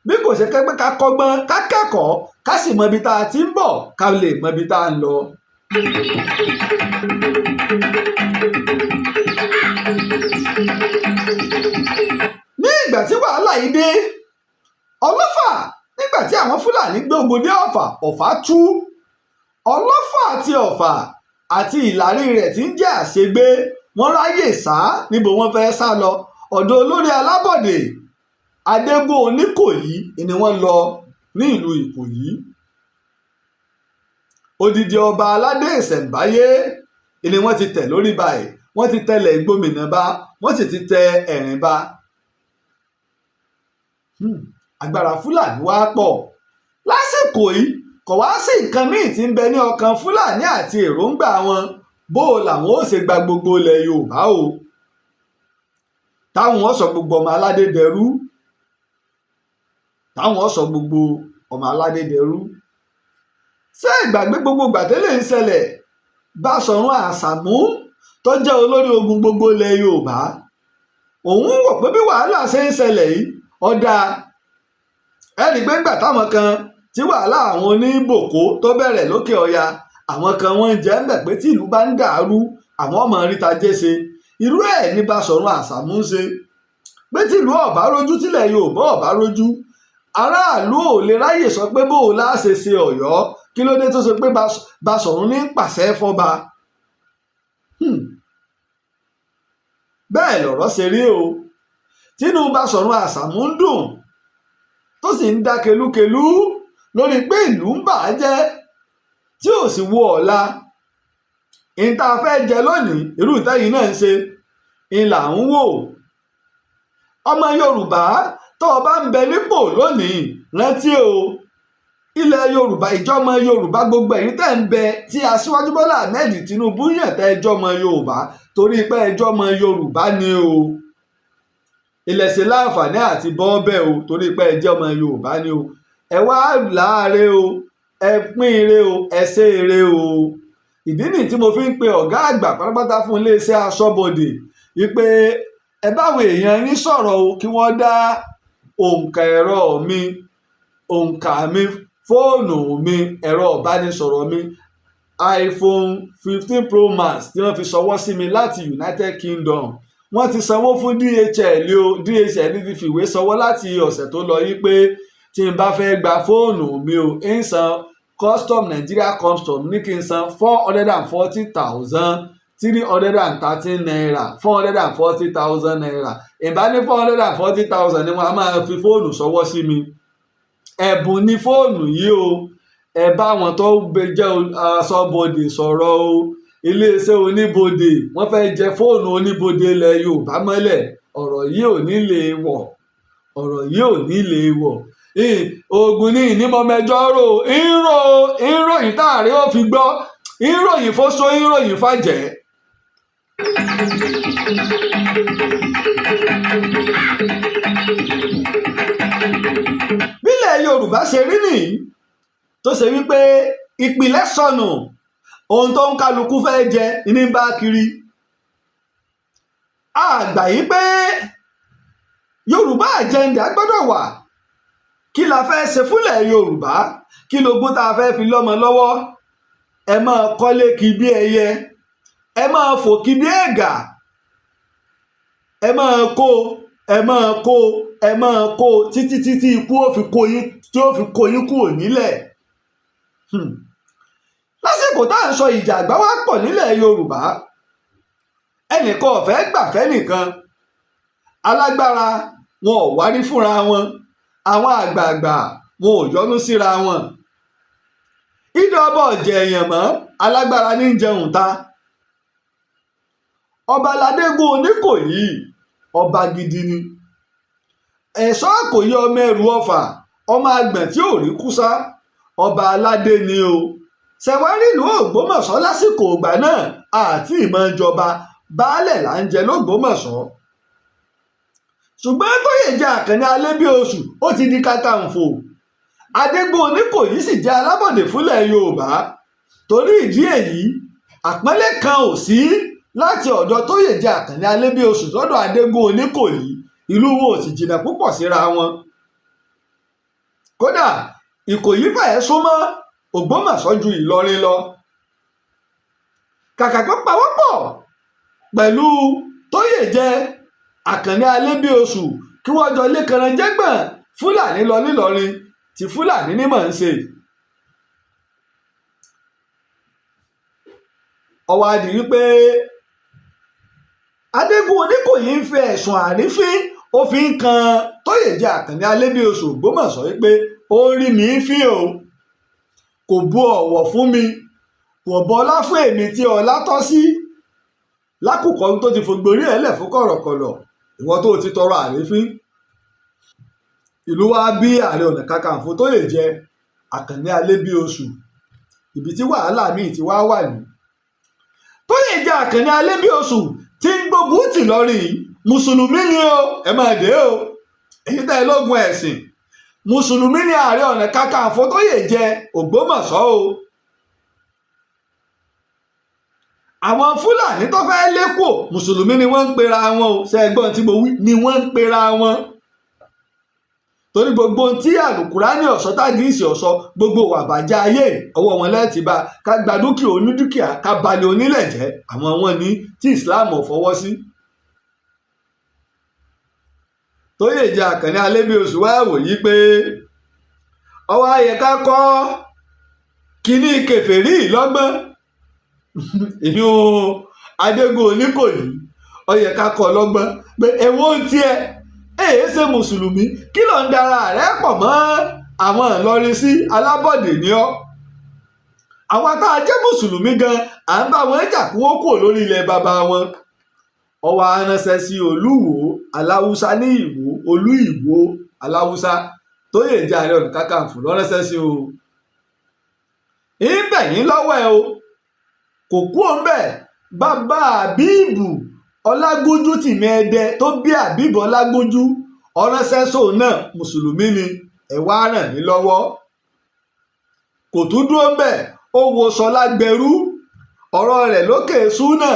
bí kò ṣe kẹ́gbẹ́ ká kọ́gbọ́n, ká kẹ́kọ̀ọ́, ká sì mọ ibi tá a ti ń bọ̀, ká lè mọ ibi tá a ń lọ. Ní ìgbà tí wàhálà yìí dé Ọlọ́fà, nígbà tí àwọn Fúlàní gbé ogun dé Ọ̀fà, Ọ̀fà tú. Ọlọ́fà àti Ọ̀fà àti ìlàrí rẹ̀ tí ń jẹ́ Àṣegbé, wọ́n ráyè sá. Níbo wọ́n fẹ́ sá lọ? Ọ̀dọ̀ olórí alábọ̀dé Adégún Oníkòyí ni wọ́n lọ ní ìlú Ìkòyí. Odidi ọba aládé ìṣẹ̀ǹbáyé ni wọ́n ti tẹ̀ lórí báyìí. Wọ́n ti tẹ̀lẹ̀ Ìgbòmìnà bá, wọ́n sì ti tẹ Ẹ̀rìn bá. Agbára Fúlàní wá pọ̀ lásìkò yìí. Kò wá sí nǹkan míì tí ń bẹ ní ọkàn Fúlàní àti èròǹgbà wọn, bó o làwọn ó ṣe gba gbogbo ilẹ̀ Yorùbá o, táwọn ó sọ gbogbo ọmọ aládé dẹrú, táwọn ó sọ gbogbo ọmọ aládé dẹrú. Ṣé ìgbàgbé gbogbo gbàtẹ́lẹ̀ ń ṣẹlẹ̀? Báṣọ̀run Àṣàmú tó jẹ́ olórí ogun gbogbo ilẹ̀ Yorùbá, òun wò pé bí wàhálà ṣe ń ṣẹlẹ̀ yìí ọ̀dà ẹ̀rí pé ńgbà táwọn kan tí wàhálà àwọn oníbòkó tó bẹ̀rẹ̀ lókè ọya, àwọn kan wọ́n ń jẹ́ ń bẹ̀ pé tí ìlú bá ń dàrú, àwọn ọmọ ríta jẹ́ ṣe. Irú ẹ̀ ní Báṣọ̀run Àṣàmú ń ṣe pé tí ìlú ọ̀bá rójú, tílẹ̀ Yorùbá ọ̀bá rójú, aráàlú ò lè ráyè sọ pé bó o láṣẹ ṣe Ọ̀yọ́. Kí ló dé tó ṣe pé Báṣọ̀run ní pàṣẹ fọ́ba? Bẹ́ẹ̀ lọ̀rọ̀ ṣe rí o. Tínú Báṣọ̀run Àṣàmú ń dùn, tó sì ń dá kelúkelú lórí pé ìlú ń bà á jẹ́, tí ò sì wo ọ̀la ìta fẹ́ jẹ lónìí. Irú ìtẹ́yìn náà ń ṣe ń là ń wò. Ọmọ Yorùbá tó o bá ń bẹ nípò lónìí, rántí o, ilẹ̀ Yorùbá, ìjọmọ Yorùbá, gbogbo ẹ̀yin tẹ́ ń bẹ tí Aṣíwájú Bọ́lá Ahmed Tinubu yàn tẹ́ ẹjọ́ ọmọ Yorùbá, torí pé ẹjọ́ ọmọ Yorùbá ni o, ilẹ̀ ṣe láǹfààní àti bọ́ bẹ́ẹ̀ o. Torí pé ẹjọ́ ọmọ Yorùbá ni o, ẹ wá láàárẹ̀ o, ẹ pín ire o, ẹ ṣe ire o. Ìdí nìyí tí mo fi ń pe ọ̀gá àgbà pátápátá fún iléeṣẹ́ aṣọ́bodè wípé ẹ báwọn èèyàn yín sọ̀rọ̀ o, kí wọ́n dá òǹkà ẹ̀rọ mi, òǹkà mi, fóònù mi, ẹ̀rọ ìbánisọ̀rọ̀ mi, iPhone 15 Pro Max tí wọ́n fi ṣọwọ́ sí mi láti United Kingdom. Wọ́n ti sanwó fún DHL o. DHL ti fìwé ṣọwọ́ láti ọ̀sẹ̀ tó lọ yí pé tí n bá fẹ́ gba fóònù mi o, ń san custom, Nigeria custom ní kí n san ₦440,313, ₦440,000. Ìbá ní 440,000 ni wọ́n á máa fi fóònù ṣọwọ́ sí mi. Ẹ̀bùn ní fóònù yìí o. Ẹ bá wọn tó jẹ́ aṣọ́bodè sọ̀rọ̀ o. Iléeṣẹ́ oníbodè, wọ́n fẹ́ jẹ fóònù oníbodè ilẹ̀ Yorùbá mọ́lẹ̀. Ọ̀rọ̀ yìí ò ní lè wọ̀, ọ̀rọ̀ yìí ò ní lè wọ̀. Oògùn ní ìnímọ̀mẹjọ́ rò ń ròyìn táàrí ó fi gbọ́, ń ròyìn fóṣó, ń ròyìn fàjẹ́. Bílẹ̀ Yorùbá ṣe rí nìyí, tó ṣe wípé ìpìlẹ̀ sọnù, ohun tó ń kálukú fẹ́ jẹ ní bá kiri. Àgbà yìí pé Yorùbá agenda gbọ́dọ̀ wà. Kí la fẹ́ ṣe fúnlẹ̀ Yorùbá? Kí lógún tá a fẹ́ fi lọ́mọ lọ́wọ́? Ẹ máa kọ́lé kí bí ẹyẹ, ẹ máa fò kí bí ẹ̀gà, ẹ máa kó, ẹ máa kó, ẹ máa kó títí títí ikú ó fi kó yín, tí ó fi kó yín kúrò nílẹ̀. Lásìkò tá à ń sọ, ìjà àgbà wá pọ̀ nílẹ̀ Yorùbá. Ẹnìkan ò fẹ́ gbàfẹ́ nìkan, alágbára wọn ò wárí fúnra wọn, àwọn àgbààgbà wọn ò yọnu síra wọn. Ìdọ̀bọ̀ ọ̀jẹ̀ èèyàn mọ́, alágbára ní jẹun ta. Ọba Ládégún Oníkòyí, ọba gidi ni. Ẹ̀ṣọ́ Àkòyí, ọmọ ẹrù Ọfà, ọmọ àgbọ̀n tí ò rí kúsá, ọba aládé ni o. Ṣẹ̀wárí ìlú Ògbómọ̀ṣọ́ lásìkò ìgbà náà àti ìmọ̀ ìjọba baálẹ̀ là ń jẹ lÓgbómọ̀ṣọ́, ṣùgbọ́n Tóyèjẹ Àkànní Alébíoṣù ó ti di kàkàǹfò. Adégún Oníkòyí sì jẹ́ alábọ̀dé fúnlẹ̀ Yorùbá. Torí ìdí èyí, àpọ́nlé kan ò sí láti ọ̀dọ̀ Tóyèjẹ Àkànní Alébíoṣù sọ́dọ̀ Adégún Oníkòyí. Ìlú wọn ò sì jìnnà púpọ̀ síra wọn. Kódà, Ìkòyí fẹ́ẹ́ súnmọ́ Ògbómọ̀ṣọ́ ju Ìlọrin lọ. Kàkà kó pawọ́pọ̀ Pẹ̀lú Tóyèjẹ Àkànní Alébíoṣù, kí wọ́n jọ lékanran jẹ́gbọ̀n Fúlàní lọ nílọrin tí Fúlàní ní mọ̀ ń ṣe. Ọwọ́ adi wípé Adégún Oníkòyí ń fi ẹ̀sùn àrífín ó fi ń kan Tóyèjẹ Àkànní Alébíoṣù Ògbómọ̀ṣọ́ wípé ó rí mi fín o, kò bu ọ̀wọ̀ fún mi, kò bọlá fún èmi tí ọlá tọ́ sí. Lákòókò tó ti fògbórí ẹ̀ lẹ̀ fún kọ̀rọ̀kọ̀lọ̀, ìwọ tó ti tọrọ àrífín. Ìlú wa bí Ààrẹ Ọ̀nà Kakanfò Tóyèjẹ Àkànní Alébíoṣù, ibi tí wàhálà míì ti wá wà ní. Tóyèjẹ Àkànní Alébíoṣù tí ń gbógun tì lọ́rin yìí, mùsùlùmí ni o, ẹ máa dé o, èyí tẹ́ ẹ lógun ẹ̀sìn. Mùsùlùmí ni Ààrẹ Ọ̀nà Kakanfò Tóyèjẹ Ògbómọ̀ṣọ́ o. Àwọn Fúlàní tó fẹ́ lékò mùsùlùmí ni wọ́n ń pera wọn o. Ṣe é gbọ́n tí mo wí? Ni wọ́n ń pera wọn. Torí gbogbo ohun tí àlùkùránì ọ̀sọ́ tàdíìsì ọ̀sọ́, gbogbo wà bàjẹ́ ayé ọwọ́ wọn lẹ́ẹ̀tì bá ká gba dúkìá onídúkìá, ká balẹ̀ onílẹ̀ jẹ́, àwọn wọn ní tí Islam ò fọwọ́ sí. Tóyèjẹ Àkànní Alébíoṣù wá wò yí pé ọwọ́ ayẹ ká kọ́ kínní kèfèrí lọ́gbọ́n. Ìyún Adégún Oníkòyí, ó yẹ ká kọ́ lọ́gbọ́n pé èwo ń tiẹ̀, èyí ṣe mùsùlùmí, kí ló ń dara rẹ̀ pọ̀ mọ́ àwọn Ìlọrin sí? Alábọ̀dé ni ọ́. Àwọn tá a jẹ́ mùsùlùmí gan à ń bá wọn jà kí wọ́n kúrò lórí ilẹ̀ bàbá wọn. Ó wá ránṣẹ́ sí Olúwo Aláwùsá ní Ìwó, Olú Ìwó Aláwùsá. Tóyèjẹ Ààrẹ Ọ̀nà Kakanfò ló ránṣẹ́ sí o. Ń bẹ̀ yín lọ́wọ́ ẹ o, kò kú òun bẹ́ẹ̀. Bàbá Àbíbù Ọlágúnjú tìmí Ẹdẹ tó bí Àbíbù Ọlágúnjú ọ̀ránṣẹ́ sóun náà, mùsùlùmí ni, ẹ wá ràn mí lọ́wọ́. Kò tún dúró bẹ́ẹ̀, ó wo Ṣọlá Gbẹrú, ọ̀rọ̀ rẹ̀ lókè súnà,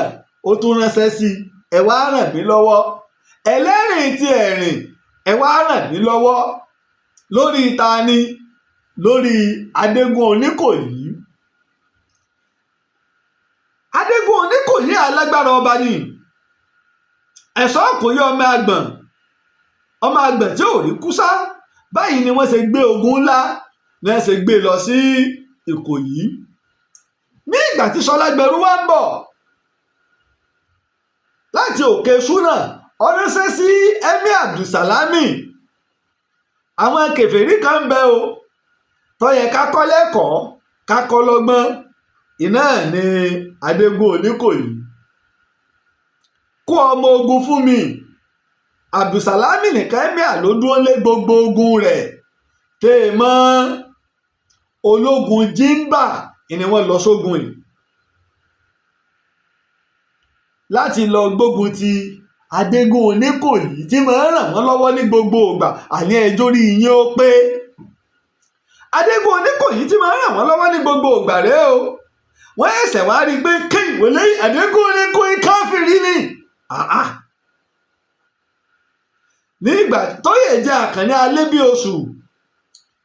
ó tún ránṣẹ́ sí i, ẹ wá ràn mí lọ́wọ́. Ẹlẹ́rìn ti ẹ̀rìn, ẹ wá ràn mí lọ́wọ́. Lórí ta ni? Lórí Adégún Oníkòyí. Adégún Oníkòyí alágbára ọba ni, ẹ̀ṣọ́ kò yí ọmọ àgbọ̀n, ọmọ àgbọ̀n tí ò rí kúsá. Báyìí ni wọ́n ṣe gbé ogun ńlá, ni wọ́n ṣe gbé lọ sí Ìkòyí. Ní ìgbà tí Ṣọlá Gbẹrú wá ń bọ̀ láti òkè súnà, ó ránṣẹ́ sí Emir Abdulsalami. Àwọn kèfèrí kan ń bẹ o tó yẹ ká kọ́ lẹ́kọ̀ọ́, ká kọ́ lọ́gbọ́n, iná ní Adégún Oníkòyí. Kó ọmọ ogun fún mi. Abdulsalami nìkan emir ló dúró lé gbogbo ogun rẹ̀ tẹ́ ẹ mọ́ ológun jimba ni wọ́n lọ sógun yìí láti lọ gbógun ti Adégún Oníkòyí tí máa ń ràn wọ́n lọ́wọ́ ní gbogbo ìgbà. Àní ẹjọ́ rí yín ó pé Adégún Oníkòyí tí máa ń ràn wọ́n lọ́wọ́ ní gbogbo ìgbà rẹ̀ o. Wọ́n ẹ̀sẹ̀ wá rí i pé kí ìwọlé Adégún Oníkòyí káfíìrì ni. Nígbà Tóyèjẹ Àkànní Alébíoṣù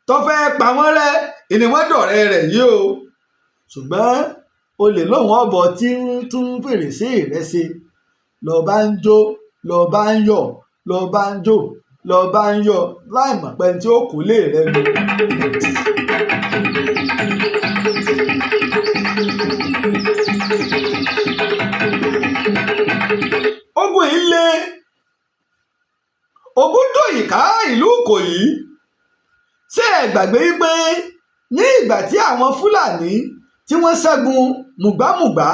tó fẹ́ pa wọ́n rẹ́ ìníwọ́n dọ̀rẹ́ rẹ̀ yìí o. Ṣùgbọ́n olè lóun ọ̀bọ tí ń tún fèrèsé rẹ̀ ṣe, lọ bá ń jó, lọ bá ń yọ̀, lọ bá ń jó, lọ bá ń yọ̀, láì mọ̀ pé tí ó kú lè rẹ nu. Ogun yìí le, ogun dòyìká ìlú Ìkòyí. Ṣé ẹ gbàgbé wípé ní ìgbà tí àwọn Fúlàní tí wọ́n ṣẹ́gun mùgbámùgbá,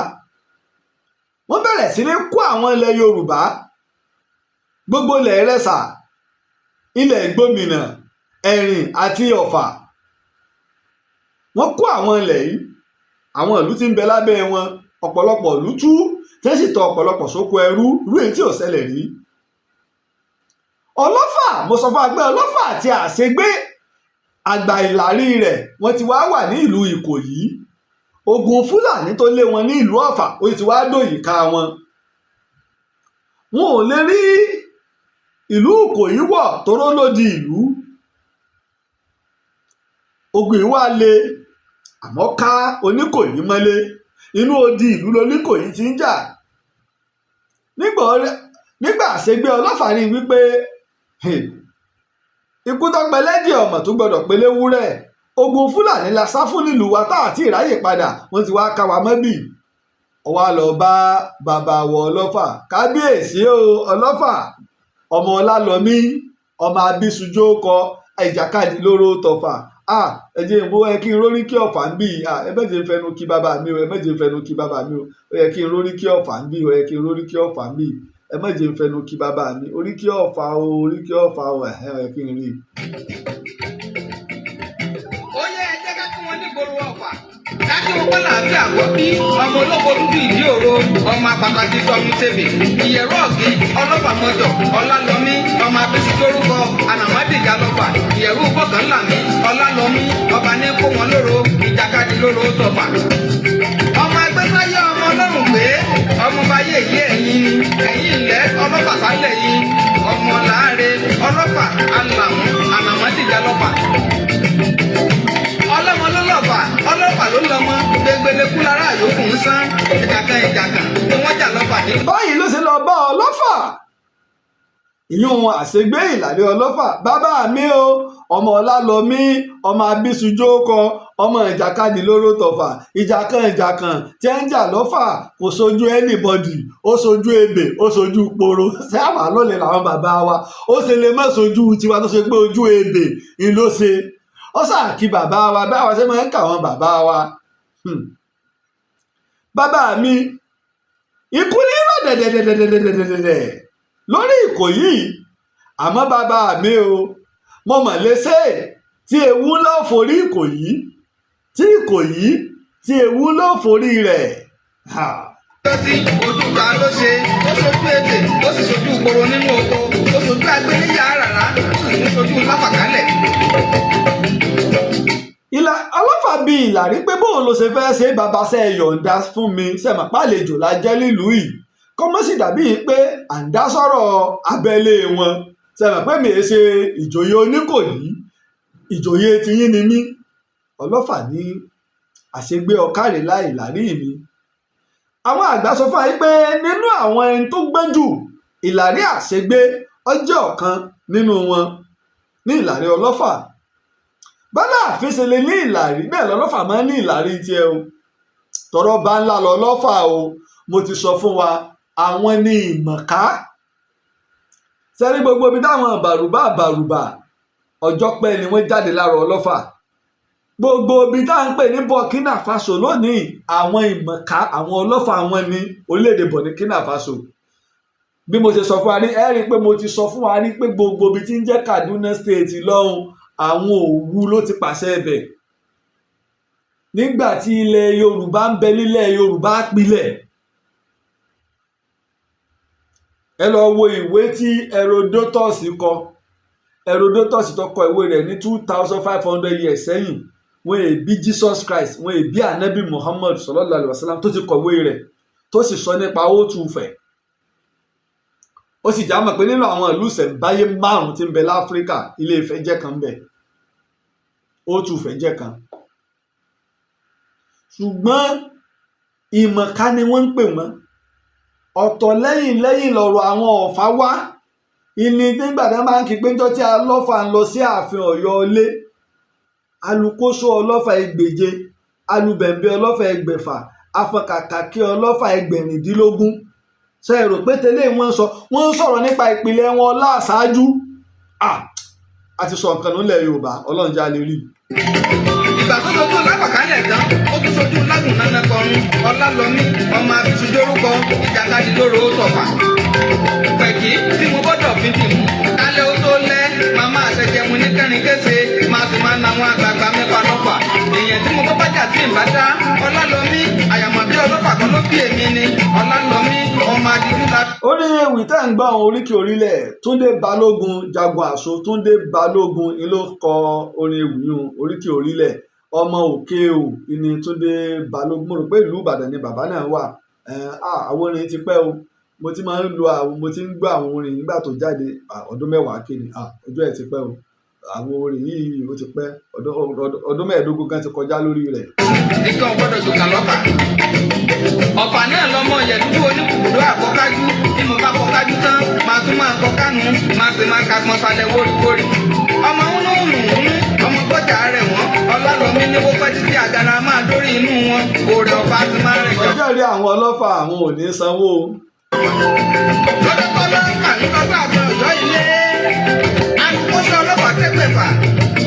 wọ́n bẹ̀rẹ̀ sí ní kó àwọn ilẹ̀ Yorùbá, gbogbo ilẹ̀ Ìrẹsà, ilẹ̀ Ìgbómìnà, Ẹ̀rìn àti Ọ̀fà. Wọ́n kó àwọn ilẹ̀ yìí, àwọn ìlú tí ń bẹ lábẹ́ wọn, ọ̀pọ̀lọpọ̀ ìlú tú, tí sì tọ ọ̀pọ̀lọpọ̀ sóko ẹrú, irú èyí tí ò ṣẹlẹ̀ rí. Ọlọ́fà, mo sọ fún agbẹ́ Ọlọ́fà àti Àṣegbé, àgbà ìlàrí rẹ̀, wọ́n ti wá wà ní ìlú Ìkòyí. Ogun Fúlàní tó lé wọn ní ìlú Ọ̀fà, ó ti wá dòyìká wọn. Wọn ò lè rí ìlú Ìkòyí wọ̀ tóró lódì ìlú. Ogun yìí wá le, àmọ́ ká Oníkòyí mọ́lé. Inú odi ìlú l'Oníkòyí ti ń jà. Nígbà àṣegbé Ọlọ́fà rí wípé ikú tó pẹlẹ́dì ọmọ tó gbọdọ̀ pélé wúrẹ́, ogun Fúlàní la sá fún nílùú wa tá àti ìráyè padà, wọ́n ti wá ká wa mọ́bì. Ó wá lọ bá bàbá wọ Ọlọ́fà. Kábíyèsí o, Ọlọ́fà, ọmọ Ọlálọ́mí, ọmọ Abísùjó kọ ìjàkadì lóró tọfà. Ẹ jẹ́ ìwọ ẹ kí n rórí kí ọ̀fà ń bì. Ẹ mẹ́jẹ̀ ń fẹnu kí bàbá mi o, ẹ mẹ́jẹ̀ ń fẹnu kí bàbá mi o. Ó yẹ kí n rórí kí ọ̀fà ń bì, ó yẹ kí n rórí kí ọ̀fà ń bì. Ẹ mẹ́jẹ̀ ń fẹnu kí bàbá mi. Orí kí ọ̀fà o, orí kí ọ̀fà o. Ẹ̀hẹ́, ó yẹ kí n rí i. Ó yẹ ẹ jẹ́ ká kí wọ́n nígboro Ọ̀fà, ká kí wọn pẹ́ làáfíà kó bí ọmọ olóko dúdú ìdí òro, ọmọ apàtàkì sọmi tèbè ìyẹ̀rọ ọ̀gí ọlọ́fà mọ́jọ Ọlálọ́mí, ọmọ abẹ́sí lórúkọ ànàmọ́dìjà lọ́fà ìyẹ̀rú bọ̀kànlámí Ọlálọ́mí, ọba ní kó wọn lóró ìjàkadì lóró tọ̀fà. Ọmọ agbẹ́sáyé, ọmọ ọlọ́run pé ọmọ báyé yé ẹ̀yin ni ẹ̀yin ilẹ̀ ọlọ́fà sálẹ̀ yìí, ọmọ làárẹ̀ ọlọ́fà alàmú ànàmọ́dìjà lọ́fà, ọlọ́mọ ló lọ́fà, ọlọ́fà ló lọ́mọ, gbẹgbẹlẹ́kú lára àyókù ń sán ìjàkan ìjàkan tí wọ́n jà lọ́fà ní. Báyìí ló ṣe lọ bá Ọlọ́fà, ìyún àṣegbé ìlàlẹ́ Ọlọ́fà. Bàbá mi o, ọmọ Ọlálọ́mí, ọmọ Abísùjó kọ, ọmọ ìjàkadì lóró tọ̀fà, ìjàkan ìjàkan tí ẹ ń jà lọ́fà kò sojú anybody, ó sojú ebè, ó sojú poro. Ṣé àwà lọ́lẹ̀ làwọn bàbá wa ó ṣe lè má sojú tiwa tó ṣe pé ojú ebè ń ló ṣe? Ó sà kí bàbá wa báwa ṣe máa ń kà wọ́n bàbá wa. Bàbá mi, ikú ní rọ̀ dẹ̀dẹ̀dẹ̀dẹ̀dẹ̀dẹ̀dẹ̀ lórí Ìkòyí, àmọ́ bàbá mi o, mo mọ̀ léṣe tí ewu ńlá ò forí Ìkòyí, tí Ìkòyí tí ewu ńlá ò forí rẹ̀. Ha. Tí ojúgbà ló ṣe, ó sojú ebè, ó sì sojú ìgboro nínú oko, ó sojú agbéníyà rárá, ó sì tún sojú láfàkálẹ̀. Ìlà Ọlọ́fà bíi ìlàrí pé bóun ló ṣe fẹ́ ṣe. Bàbá, ṣe yọ̀ǹda fún mi? Sẹ́mọ̀ pàlejò la jẹ́ nílùú yìí, kọ́mọ́ sì dàbí pé à ń dá sọ̀rọ̀ abẹ́lé wọn. Sẹ́mọ̀ pé mi ṣe ìjòyè Oníkòyí, ìjòyè tiyín ni mí. Ọlọ́fà ní àṣegbé ọ̀kàrẹ̀ láì lárí mi. Àwọn àgbà sọ fún wa pé nínú àwọn ẹni tó gbọ́n jù, Ìlàrí àṣegbé ó jẹ́ ọ̀kan nínú wọn ní Ìlàrí Ọlọ́fà. Bọ́lá àfin ṣe lè ní ìlàrí, bẹ́ẹ̀ lọ́lọ́fà máa ń ní ìlàrí tiẹ̀ o. Tọrọ bá ńlá lọ lọ́fà o. Mo ti sọ fún wa, àwọn ní ìmọ̀ká sẹ́rí gbogbo ibi táwọn bàrùbá bàrùbà ọjọ́ pẹ́ ni wọ́n jáde lára Ọlọ́fà. Gbogbo ibi tá à ń pè ní Burkina Faso lónìí, àwọn ìmọ̀ká, àwọn Ọlọ́fà wọn ní orílẹ̀-èdè Burkina Faso. Bí mo ṣe sọ fún wa rí, ẹ rí i pé mo ti sọ fún wa rí pé gbogbo ibi tí ń jẹ́ Kaduna State lọ́hùn, àwọn Òwu ló ti pàṣẹ ẹbẹ̀ nígbà tí ilẹ̀ Yorùbá ń bẹ nílẹ̀ Yorùbá pilẹ̀. Ẹ lọ wo ìwé tí Herodotus kọ. Herodotus tó kọ ìwé rẹ̀ ní 2500 years sẹ́yìn, wọ́n è bí Jesus Christ, wọ́n è bí anabi Muhammad sallallahu alayhi wa sallam, tó ti kọ̀wé rẹ̀, tó sì sọ nípa Òtù Ifẹ̀. Ó sì já mọ̀ pé nínú àwọn ìlú ìṣẹ̀ǹbáyé márùn-ún tí ń bẹ láfíríkà, Ilé Ifẹ̀ jẹ́ kan bẹ̀, Òtù Ifẹ̀ jẹ́ kan. Ṣùgbọ́n ìmọ̀ká ni wọ́n ń pè wọ́n ọ̀tọ̀. Lẹ́yìn lẹ́yìn lọ̀rọ̀ àwọn Ọ̀fà wá ìní nígbà tí wọ́n máa ń kí pé níjọ́ tí Ọlọ́fà ń lọ sí ààfin Ọ̀yọ́ ilé, alukóso Ọlọ́fà 800, alubẹ̀ǹbẹ̀ Ọlọ́fà 600, afọkàkàkí Ọlọ́fà 16. Ṣe é rò pé tẹ́lẹ̀ wọ́n sọ, wọ́n ń sọ̀rọ̀ nípa ìpìlẹ̀ wọn láṣáájú? A ti sọ nǹkan nílẹ̀ Yorùbá, Ọlọ́run já lè rí i. Ìgbà tó sojú lápàkálẹ̀ tán, ó tún sojú lágùn nánà kọrin Ọlálọ́mí, ọmọ abisujórúkọ ìjàkadì lóró tọ̀fà. Pẹ̀kí tí mo gbọ́dọ̀ fi dì mú kálẹ̀ ó tó lẹ́, màmá àṣẹjẹmu ní kẹrin kése, máa sì máa na àwọn àgbààgbà mẹ́fà lọ́fà. Èèyàn tí mo bá bájà tí ń bá dá Ọlálọ́mí àyàmọ̀ bí ọlọ́fà kan ló bí èmi ni Ọlálọ́mí, ọmọ adigun la. Ó ní ewì tẹ́ ń gbọ́ àwọn oríkì orílẹ̀. Túndé Balógun Jagun Àṣọ, Túndé Balógun ni ló kọ orin ewì yún oríkì orílẹ̀. Ọmọ òkè ò ní Túndé Balógun. Mo rò pé ìlú Ìbàdàn ni bàbá náà wà. Àwọn orin ti pẹ́ o. Mo ti máa ń lo àwọn, mo ti ń gbọ́ àwọn orin nígbà tó jáde ọdún 10 kéde. Ọjọ́ ẹ̀ ti pẹ́ o. Àwọn orin yìí ó ti pẹ́, ọdún 15 gan ti kọjá lórí rẹ̀. Nìkan gbọ́dọ̀ jòkà lọ́fà. Ọ̀fà náà lọ́mọ yẹ̀dúgbò oníkùkùdó àkọ́kájú tí mo tún máa kọ kánú, máa sì máa kagbọn falẹ̀ wóríwórí. Ọmọ wúnú wùnú wúnú, ọmọ gbọ́jà rẹ̀ wọ́n, ọlọ́lọ́mí ní wọ́pẹ́ títí àgàrà máa dórí inú wọn, òrè ọ̀fà ti máa rìn jọ. Ọjọ́ rí àwọn ọlọ́fà, àwọn ò ní sanwó. Lọ́dọ́kọ́lọ́ kàlùkọ́gbà àgbọn ọ̀yọ́ ilé. Alùpùpù ọlọ́pàá tẹ́gbẹ̀fà,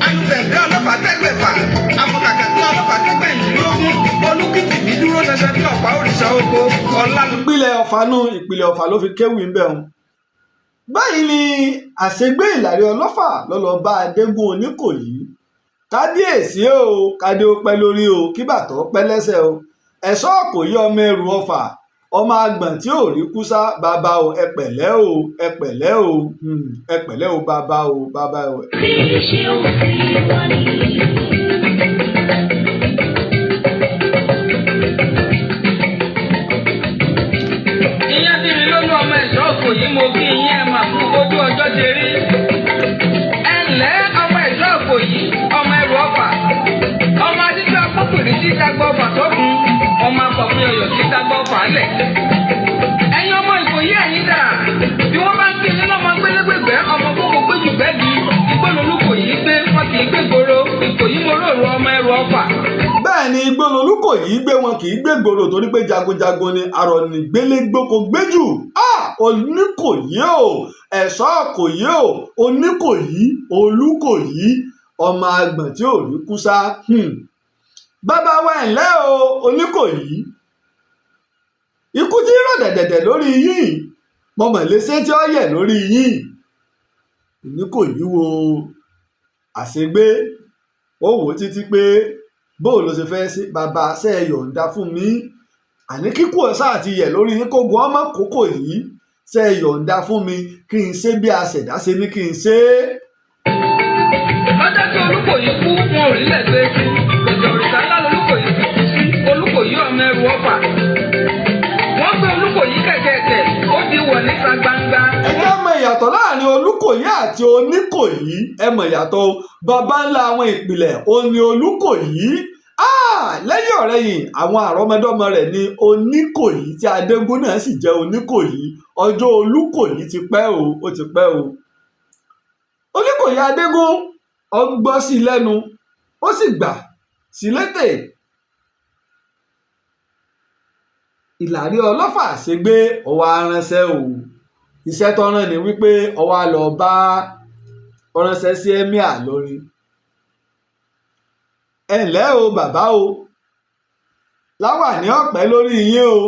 alùpẹ̀gbẹ́ ọlọ́pàá tẹ́gbẹ̀fà, amọ̀kàkàtì ọlọ́pàá tẹ́gbẹ̀yìnlógún, olùkìtì mi dúró ṣẹṣẹ bí ọ̀pá òrìṣà oko, ọ̀la. Ìpìlẹ̀ Ọ̀fà nù, ìpìlẹ̀ Ọ̀fà ló fi kéwì ń bẹ̀ wọn. Báyìí ni àṣegbé Ìlàrí Ọlọ́fà lọ́lọ́ bá Adégún Oníkòyí. Kábíyèsí o, kádé ó pẹ́ lórí o, kí bàtọ́ pẹ́ lẹ́sẹ̀ o. Ẹ̀ṣọ́ kò yí ọmọ ẹrù Ọ̀fà, ọmọ àgbọ̀n tí ò rí kúsá. Bàbá o, ẹ pẹ̀lẹ́ o, ẹ pẹ̀lẹ́ o, ẹ pẹ̀lẹ́ o, bàbá o, bàbá o. Tí í ṣe ohun tí wọ́n ní. Ìyẹn bí mi lónú ọmọ ẹ̀ṣọ́ òkò yìí, mo kí yín, ẹ̀ mà fún ojú ọjọ́ ṣe rí. Ẹ ǹlẹ́ ọmọ ẹ̀ṣọ́ òkò yìí, ọmọ ẹrù Ọ̀fà, ọmọ adídú akókùnrin tí dágbọ́ ọfà sọ́kun, ọmọ akọ̀pin ọ̀yọ̀ tí dágbọ́ ọfà lẹ̀. Ẹ̀yin ọmọ Ìkòyí, ẹ̀yin dà? Bí wọ́n bá ń kí yín lọ́mọ gbélégbègbè, ọmọ gbogbo péjú bẹ́ẹ̀gì ìgbónolúkò yìí gbé, wọn kì í gbé gbòòrò Ìkòyí, mo róòrò ọmọ ẹrù Ọ̀fà. Bẹ́ẹ̀ ni, igbólolúkòyí gbé, wọn kì í gbé gbòòrò torí pé jagunjagun ni àrọ̀nìgbélégbóko gbéjù. Oníkòyí o, ẹ̀ṣọ́ kòyí o, Oníkòyí, Olúkòyí, ọmọ àgbọ̀n tí ò rí kúsá. Bàbá wa, ẹ̀ ńlẹ́ o, Oníkòyí. Ikú tí rọ̀ dẹ̀dẹ̀dẹ̀ lórí yín, mọ̀mọ́ léṣe tí ó yẹ̀ lórí yín. Oníkòyí wo àṣegbé, ó wò ó títí pé bóò ló ṣe fẹ́ sí. Bàbá, ṣe é yọ̀ǹda fún mi? Àní kíkú ọ̀sá àti yẹ̀ lórí yín, kógun ọmọ kókò yìí, ṣe é yọ̀ǹda fún mi kí n ṣe bí aṣẹ̀dá ṣe ní kí n ṣe é? Lọ́jọ́ tí Olúkòyí kú, wọn ò rílẹ̀ gbé sí gbẹ̀dẹ̀ òrìṣà ńlá lolúkòyí fi kú sí. Olúkòyí ọmọ ẹrù Ọ̀fà, wọ́n gbé Olúkòyí kẹ̀kẹ́kẹ̀, ó di wọ̀ níta gbangba. Ẹ jẹ́ mọ ìyàtọ̀ láàrin Olúkòyí àti Oníkòyí. Ẹ mọ ìyàtọ̀ o. Baba ńlá àwọn ìpìlẹ̀ òní Olúkòyí. Lẹ́yìn ọ̀rẹ́yìn, àwọn àrọ́mọdọ́mọ rẹ̀ ní Oníkòyí, tí Adégún náà sì jẹ́ Oníkòyí. Ọjọ́ Olúkòyí ti pẹ́ o, ó ti pẹ́ o. Oníkòyí Adégún ọgbọ́ sí lẹ́nu, ó sì gbà sí létè. Ìlàrí Ọlọ́fà ṣègbè, ọwọ́ aránṣẹ́ o. Iṣẹ́ tó rán ni wípé ọwọ́ á lọ bá ọránṣẹ́ sí emir lórí. Ẹ ǹlẹ́ o, bàbá o, láwàní ọ̀pẹ́ lórí yín o,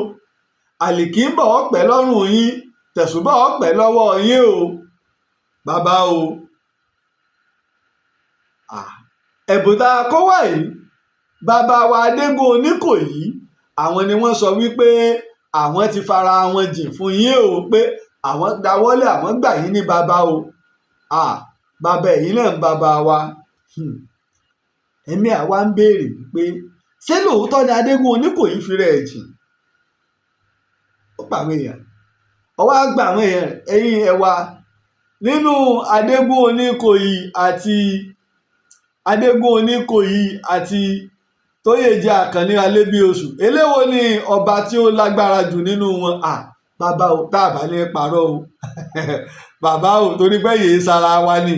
àlìkínbọ̀ ọ̀pẹ́ lọ́rùn yín, tẹ̀sùbọ̀ ọ̀pẹ́ lọ́wọ́ yín o, bàbá o. Ẹ̀bùn tá a kó wá yìí, bàbá wa Adégún Oníkòyí, àwọn ni wọ́n sọ wípé àwọn ti fara wọn jìn fún yín o, pé àwọn dáwọ́lé, àwọn gbà yín ní bàbá o. Bàbá ẹ̀yin náà ń bàbá wa. Ẹ̀mí àwa ń béèrè pé ṣé lóòótọ́ ni Adégún Oníkòyí fi rẹ̀ jìn? Ó pa àwọn èèyàn, ọwọ́ á gba àwọn èèyàn ẹ̀yìn ẹ̀wà nínú Adégún Oníkòyí àti Adégún Oníkòyí àti Tóyèjì Àkànní Alébíoṣù, eléwo ni ọba tí ó lágbára jù nínú wọn? Bàbá o, tá a bá ní parọ́ o, bàbá o, torí pé yìí sara wa ni,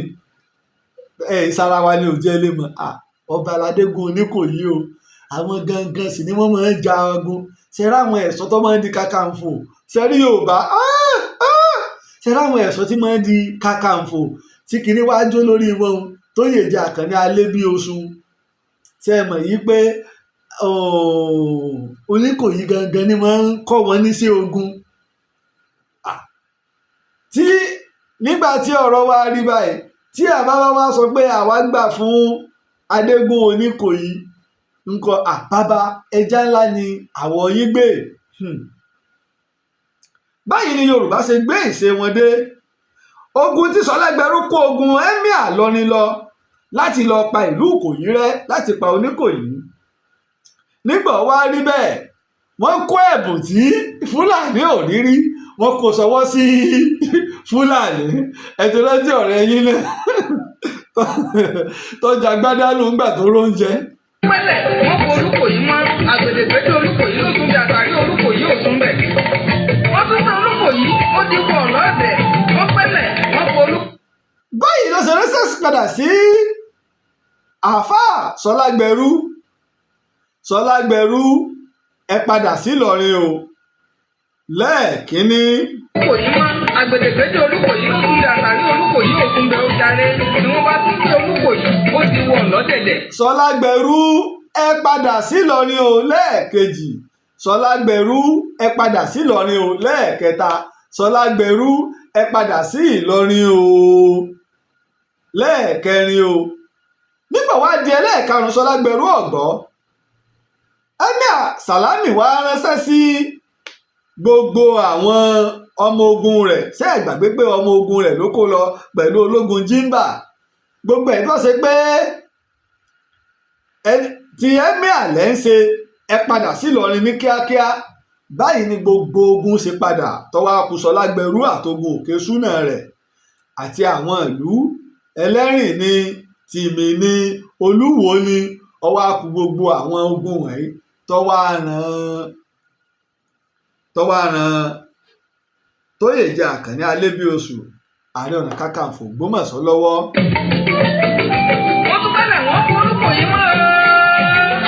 ẹ̀ sara wa ni ò jẹ́ lé mọ́. Ọba Aládégún Oníkòyí o, àwọn gangan sì ni wọ́n máa ń ja ogun. Ṣe rí àwọn ẹ̀ṣọ́ tó máa ń di kàkànfò? Ṣe rí Yorùbá? Ṣe rí àwọn ẹ̀ṣọ́ tí máa ń di kàkànfò tí kìíní wá jó lórí wọn, Tóyèjì Àkànní Alébíoṣù? Ṣe é mọ̀ yìí pé Oníkòyí gangan ni máa ń kọ́ wọn ní sí ogun? Tí nígbà tí ọ̀rọ̀ wa rí báyìí, tí àbábá wa sọ pé àwa gbà fún Adégún Oníkòyí nǹkan, àbábá ẹja ńlá ni àwọ̀ yín gbé. Báyìí ni Yorùbá ṣe gbé ìṣe wọn dé. Ogun tí Sọlẹ́gbẹ̀rún kó ogun emir lọrin lọ láti lọ pa ìlú Ìkòyí rẹ́, láti pa Oníkòyí. Nígbà wá rí bẹ́ẹ̀, wọ́n kó ẹ̀bùn tí Fúlàní ò rí rí, wọ́n kó sọwọ́ sí Fúlàní. Ẹ̀tọ́ rántí ọ̀rẹ́ yín náà tọ́jà gbádánù ńgbà tó róúnjẹ. Pẹ́lẹ̀ wọ́n kó Olúkòyí mọ́ àgbèdègbèdè. Olúkòyí ló tún bẹ, àtàrí Olúkòyí ò tún bẹ̀. Wọ́n tún fẹ́ Olúkòyí ó Ti wọ̀ lọ́dẹ̀, wọ́n pẹ́lẹ̀, wọ́n polú. Báyìí ló ṣe ránṣẹ́ padà sí àáfàá Sọlágbẹrú. Sọlágbẹrú, ẹ padà sí Ìlọrin o, lẹ́ẹ̀kínní. Olùkòyí mọ́ agbèdégbèdé Olùkòyí ló tún lè àtàrí Olùkòyí òkun bẹ ó jàre ni wọ́n bá tún gbé Olùkòyí, ó ti wọ̀ lọ́dẹ̀dẹ̀. Sọlágbẹrú, ẹ padà sí Ìlọrin o, lẹ́ẹ̀kejì. Sọlágbẹrú, ẹ padà sí Ìlọrin o, lẹ́ẹ̀kẹta. Sọlágbẹrú, ẹ padà sí Ìlọrin o, lẹ́ẹ̀kẹrin o. Nígbà wá di ẹlẹ́ẹ̀karùn-ún, Sọlágbẹrú ọ̀gbọ́. Emir Salami wá ránṣẹ́ sí gbogbo àwọn ọmọ ogun rẹ̀. Ṣé ẹ gbàgbé pé ọmọ ogun rẹ̀ ló kó lọ pẹ̀lú ológun jimba gbogbo ẹ̀ tó ṣe pé tí emir lẹ́ ń ṣe, ẹ padà sí Ìlọrin ní kíákíá. Báyìí ni gbogbo ogun ṣe padà, tọwọ́ akùsọ̀lágbẹ̀rú àtogun Òkè Súnà rẹ̀ àti àwọn ìlú Ẹlẹ́rìn ní Tìmì ní Olúwo ní ọwọ́ akú gbogbo àwọn ogun wọ̀nyí tọ́wọ́ ràn Tóyèjẹ Àkànní Alébíoṣù, Ààrẹ Ọ̀nà Kakanfò Ògbómọ̀ṣọ́ lọ́wọ́. Wọ́n tún bẹ̀rẹ̀, wọ́n fún Olùkòyí mọ́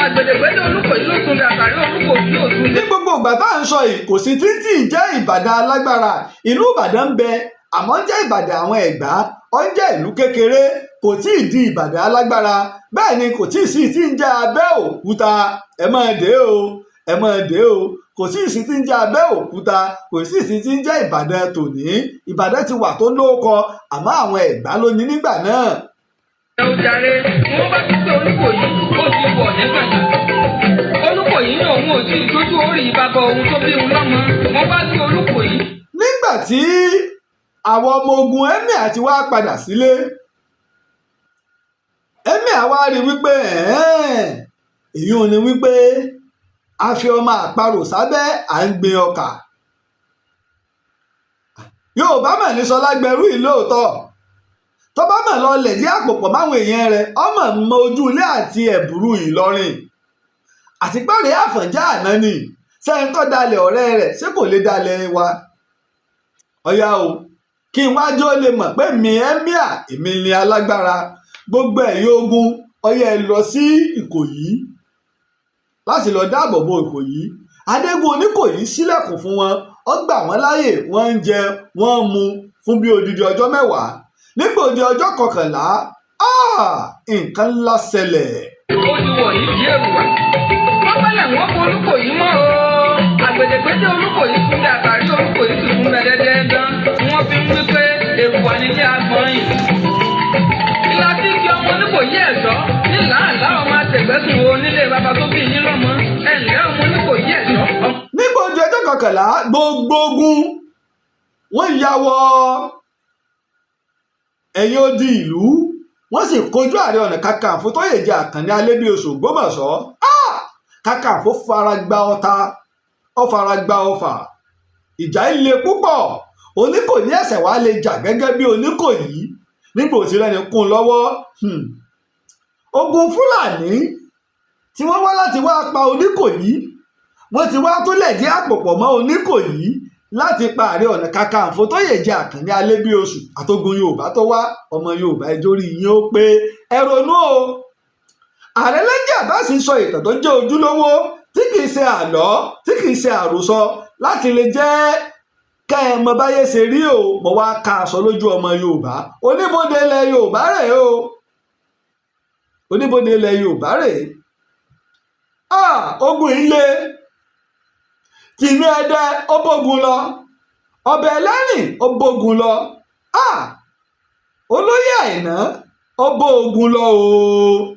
agbèdégbèdé Olùkòyí ló tún lè àtàrí Olùkòyí òtún Ní gbogbo ìgbà tá à ń sọ yìí, kò sí títí jẹ́ Ìbàdàn alágbára. Ìlú Ìbàdàn ń bẹ, àmọ́ ń jẹ́ Ìbàdàn àwọn Ẹ̀gbá, ó ń jẹ́ ìlú kékeré, kò tí ì di Ìbàdàn alágbára. Bẹ́ẹ̀ ni kò tí ì sí tí ń jẹ́ Abẹ́òkúta. Ẹ máa dé o, ẹ máa dé o. Kò sí ìsí tí ń jẹ́ Abẹ́òkúta, kò sí ìsí tí ń jẹ́ Ìbàdàn tòní. Ìbàdàn ti wà tó lóko, àmọ́ àwọn Ẹ̀gbá ló ní nígbà náà. Ẹ ó jàre, wọ́n bá tún pé Olùkòyí, ó ti wọ̀ nígbàdàn. Olùkòyí ní òun ò tí ì tójú orí bàbá òun tó bí òun lọ́mọ. Wọ́n bá gbé Olùkòyí. Nígbà tí àwọn ọmọ ogun emir ti wá padà sílé, emir wá rí wípé èyí ò ní wípé a fi ọmọ àparò sábẹ́ à ń gbin ọkà. Yorùbá mà ní Sọlágbẹrú yìí lóòótọ́, tó bá mà lọ lẹ̀dí àpò pọ̀ máwọn èèyàn rẹ̀, ọmọ mọ ojú ilé àti ẹ̀bùrú Ìlọrin àti pẹ́rẹ́ Àfọ̀njá àná ni sẹ́yìn tó dalẹ̀ ọ̀rẹ́ rẹ̀, ṣé kò lè dalẹ̀ wa? Ọ̀yá o, kí n wájú ó lè mọ̀ pé mi emir, èmi ni alágbára. Gbogbo ẹ̀yin ogun, ọyẹ́ ẹ lọ sí Ìkòyí láti lọ dáàbò bo Ìkòyí. Adégún Oníkòyí ṣílẹ̀kùn fún wọn, ó gbà wọ́n láàyè, wọ́n ń jẹ, wọ́n ń mu fún bí odidi ọjọ́ 10. Nígbà òdi ọjọ́ 11, nǹkan ńlá ṣẹlẹ̀. Ó ti wọ̀ nídìí èrùwà. Wọ́n pẹ́lẹ̀, wọ́n fún Olùkòyí mọ́ o. Àgbèdègbèdè Olùkòyí fún mi, àtàrí Olùkòyí sì fún mi dẹ́dẹ́dán. Wọ́n fi ń wí pé èrùwà nílé agbọ̀n yìí. Ìlà tí kí ọmọ Oníkòyí ẹ̀ṣọ́ ní làálàá ọmọ àtẹ̀gbẹ́sùn wo nílé bàbá tó bí yín lọ́mọ. Ẹ̀ǹlẹ́ ọmọ Oníkòyí ẹ̀ṣọ́. Nígbà òdi ọjọ́ 11, gbogbo ogun wọ́n ya wọ ẹ̀yìn odi ìlú, wọ́n sì kojú Ààrẹ Ọ̀nà Kakanfò Tóyèjẹ Àkànní Alébíoṣù Ògbómọ̀ṣọ́. Kakanfò fara gba ọta, ó fara gba ọfà, ìjà le púpọ̀. Oníkòyí ẹ̀sẹ̀ wàá lè jà gẹ́gẹ́ bí Oníkòyí nígbà òtí rẹ́ni kún un lọ́wọ́. Ogun Fúlàní tí wọ́n wá láti wá pa Oníkòyí, wọ́n ti wá tó lẹ̀dí àpò pọ̀ mọ́ Oníkòyí láti pa Ààrẹ Ọ̀nà Kakanfò Tóyèjẹ Àkànní Alébíoṣù àtogun Yorùbá tó wá. Ọmọ Yorùbá, ẹjọ́ rí yín ó pé, ẹ ronú o. Ààrẹ Laji Abbas sọ ìtàn tó jẹ́ ojúlówó, tí kìí ṣe àlọ́, tí kìí ṣe àròsọ, láti lè jẹ́ kẹ́ ẹ mọ báyé ṣe rí o. Mo wá ka aṣọ lójú ọmọ Yorùbá. Oníbodè ilẹ̀ Yorùbá rèé o, oníbodè ilẹ̀ Yorùbá rèé. Ah, ogun ilé tìmí Ẹdẹ, ó bógun lọ. Ọbẹ̀ Ẹlẹ́rìn, ó bógun lọ. Ah, olóyè Àìná, ó bógun lọ o.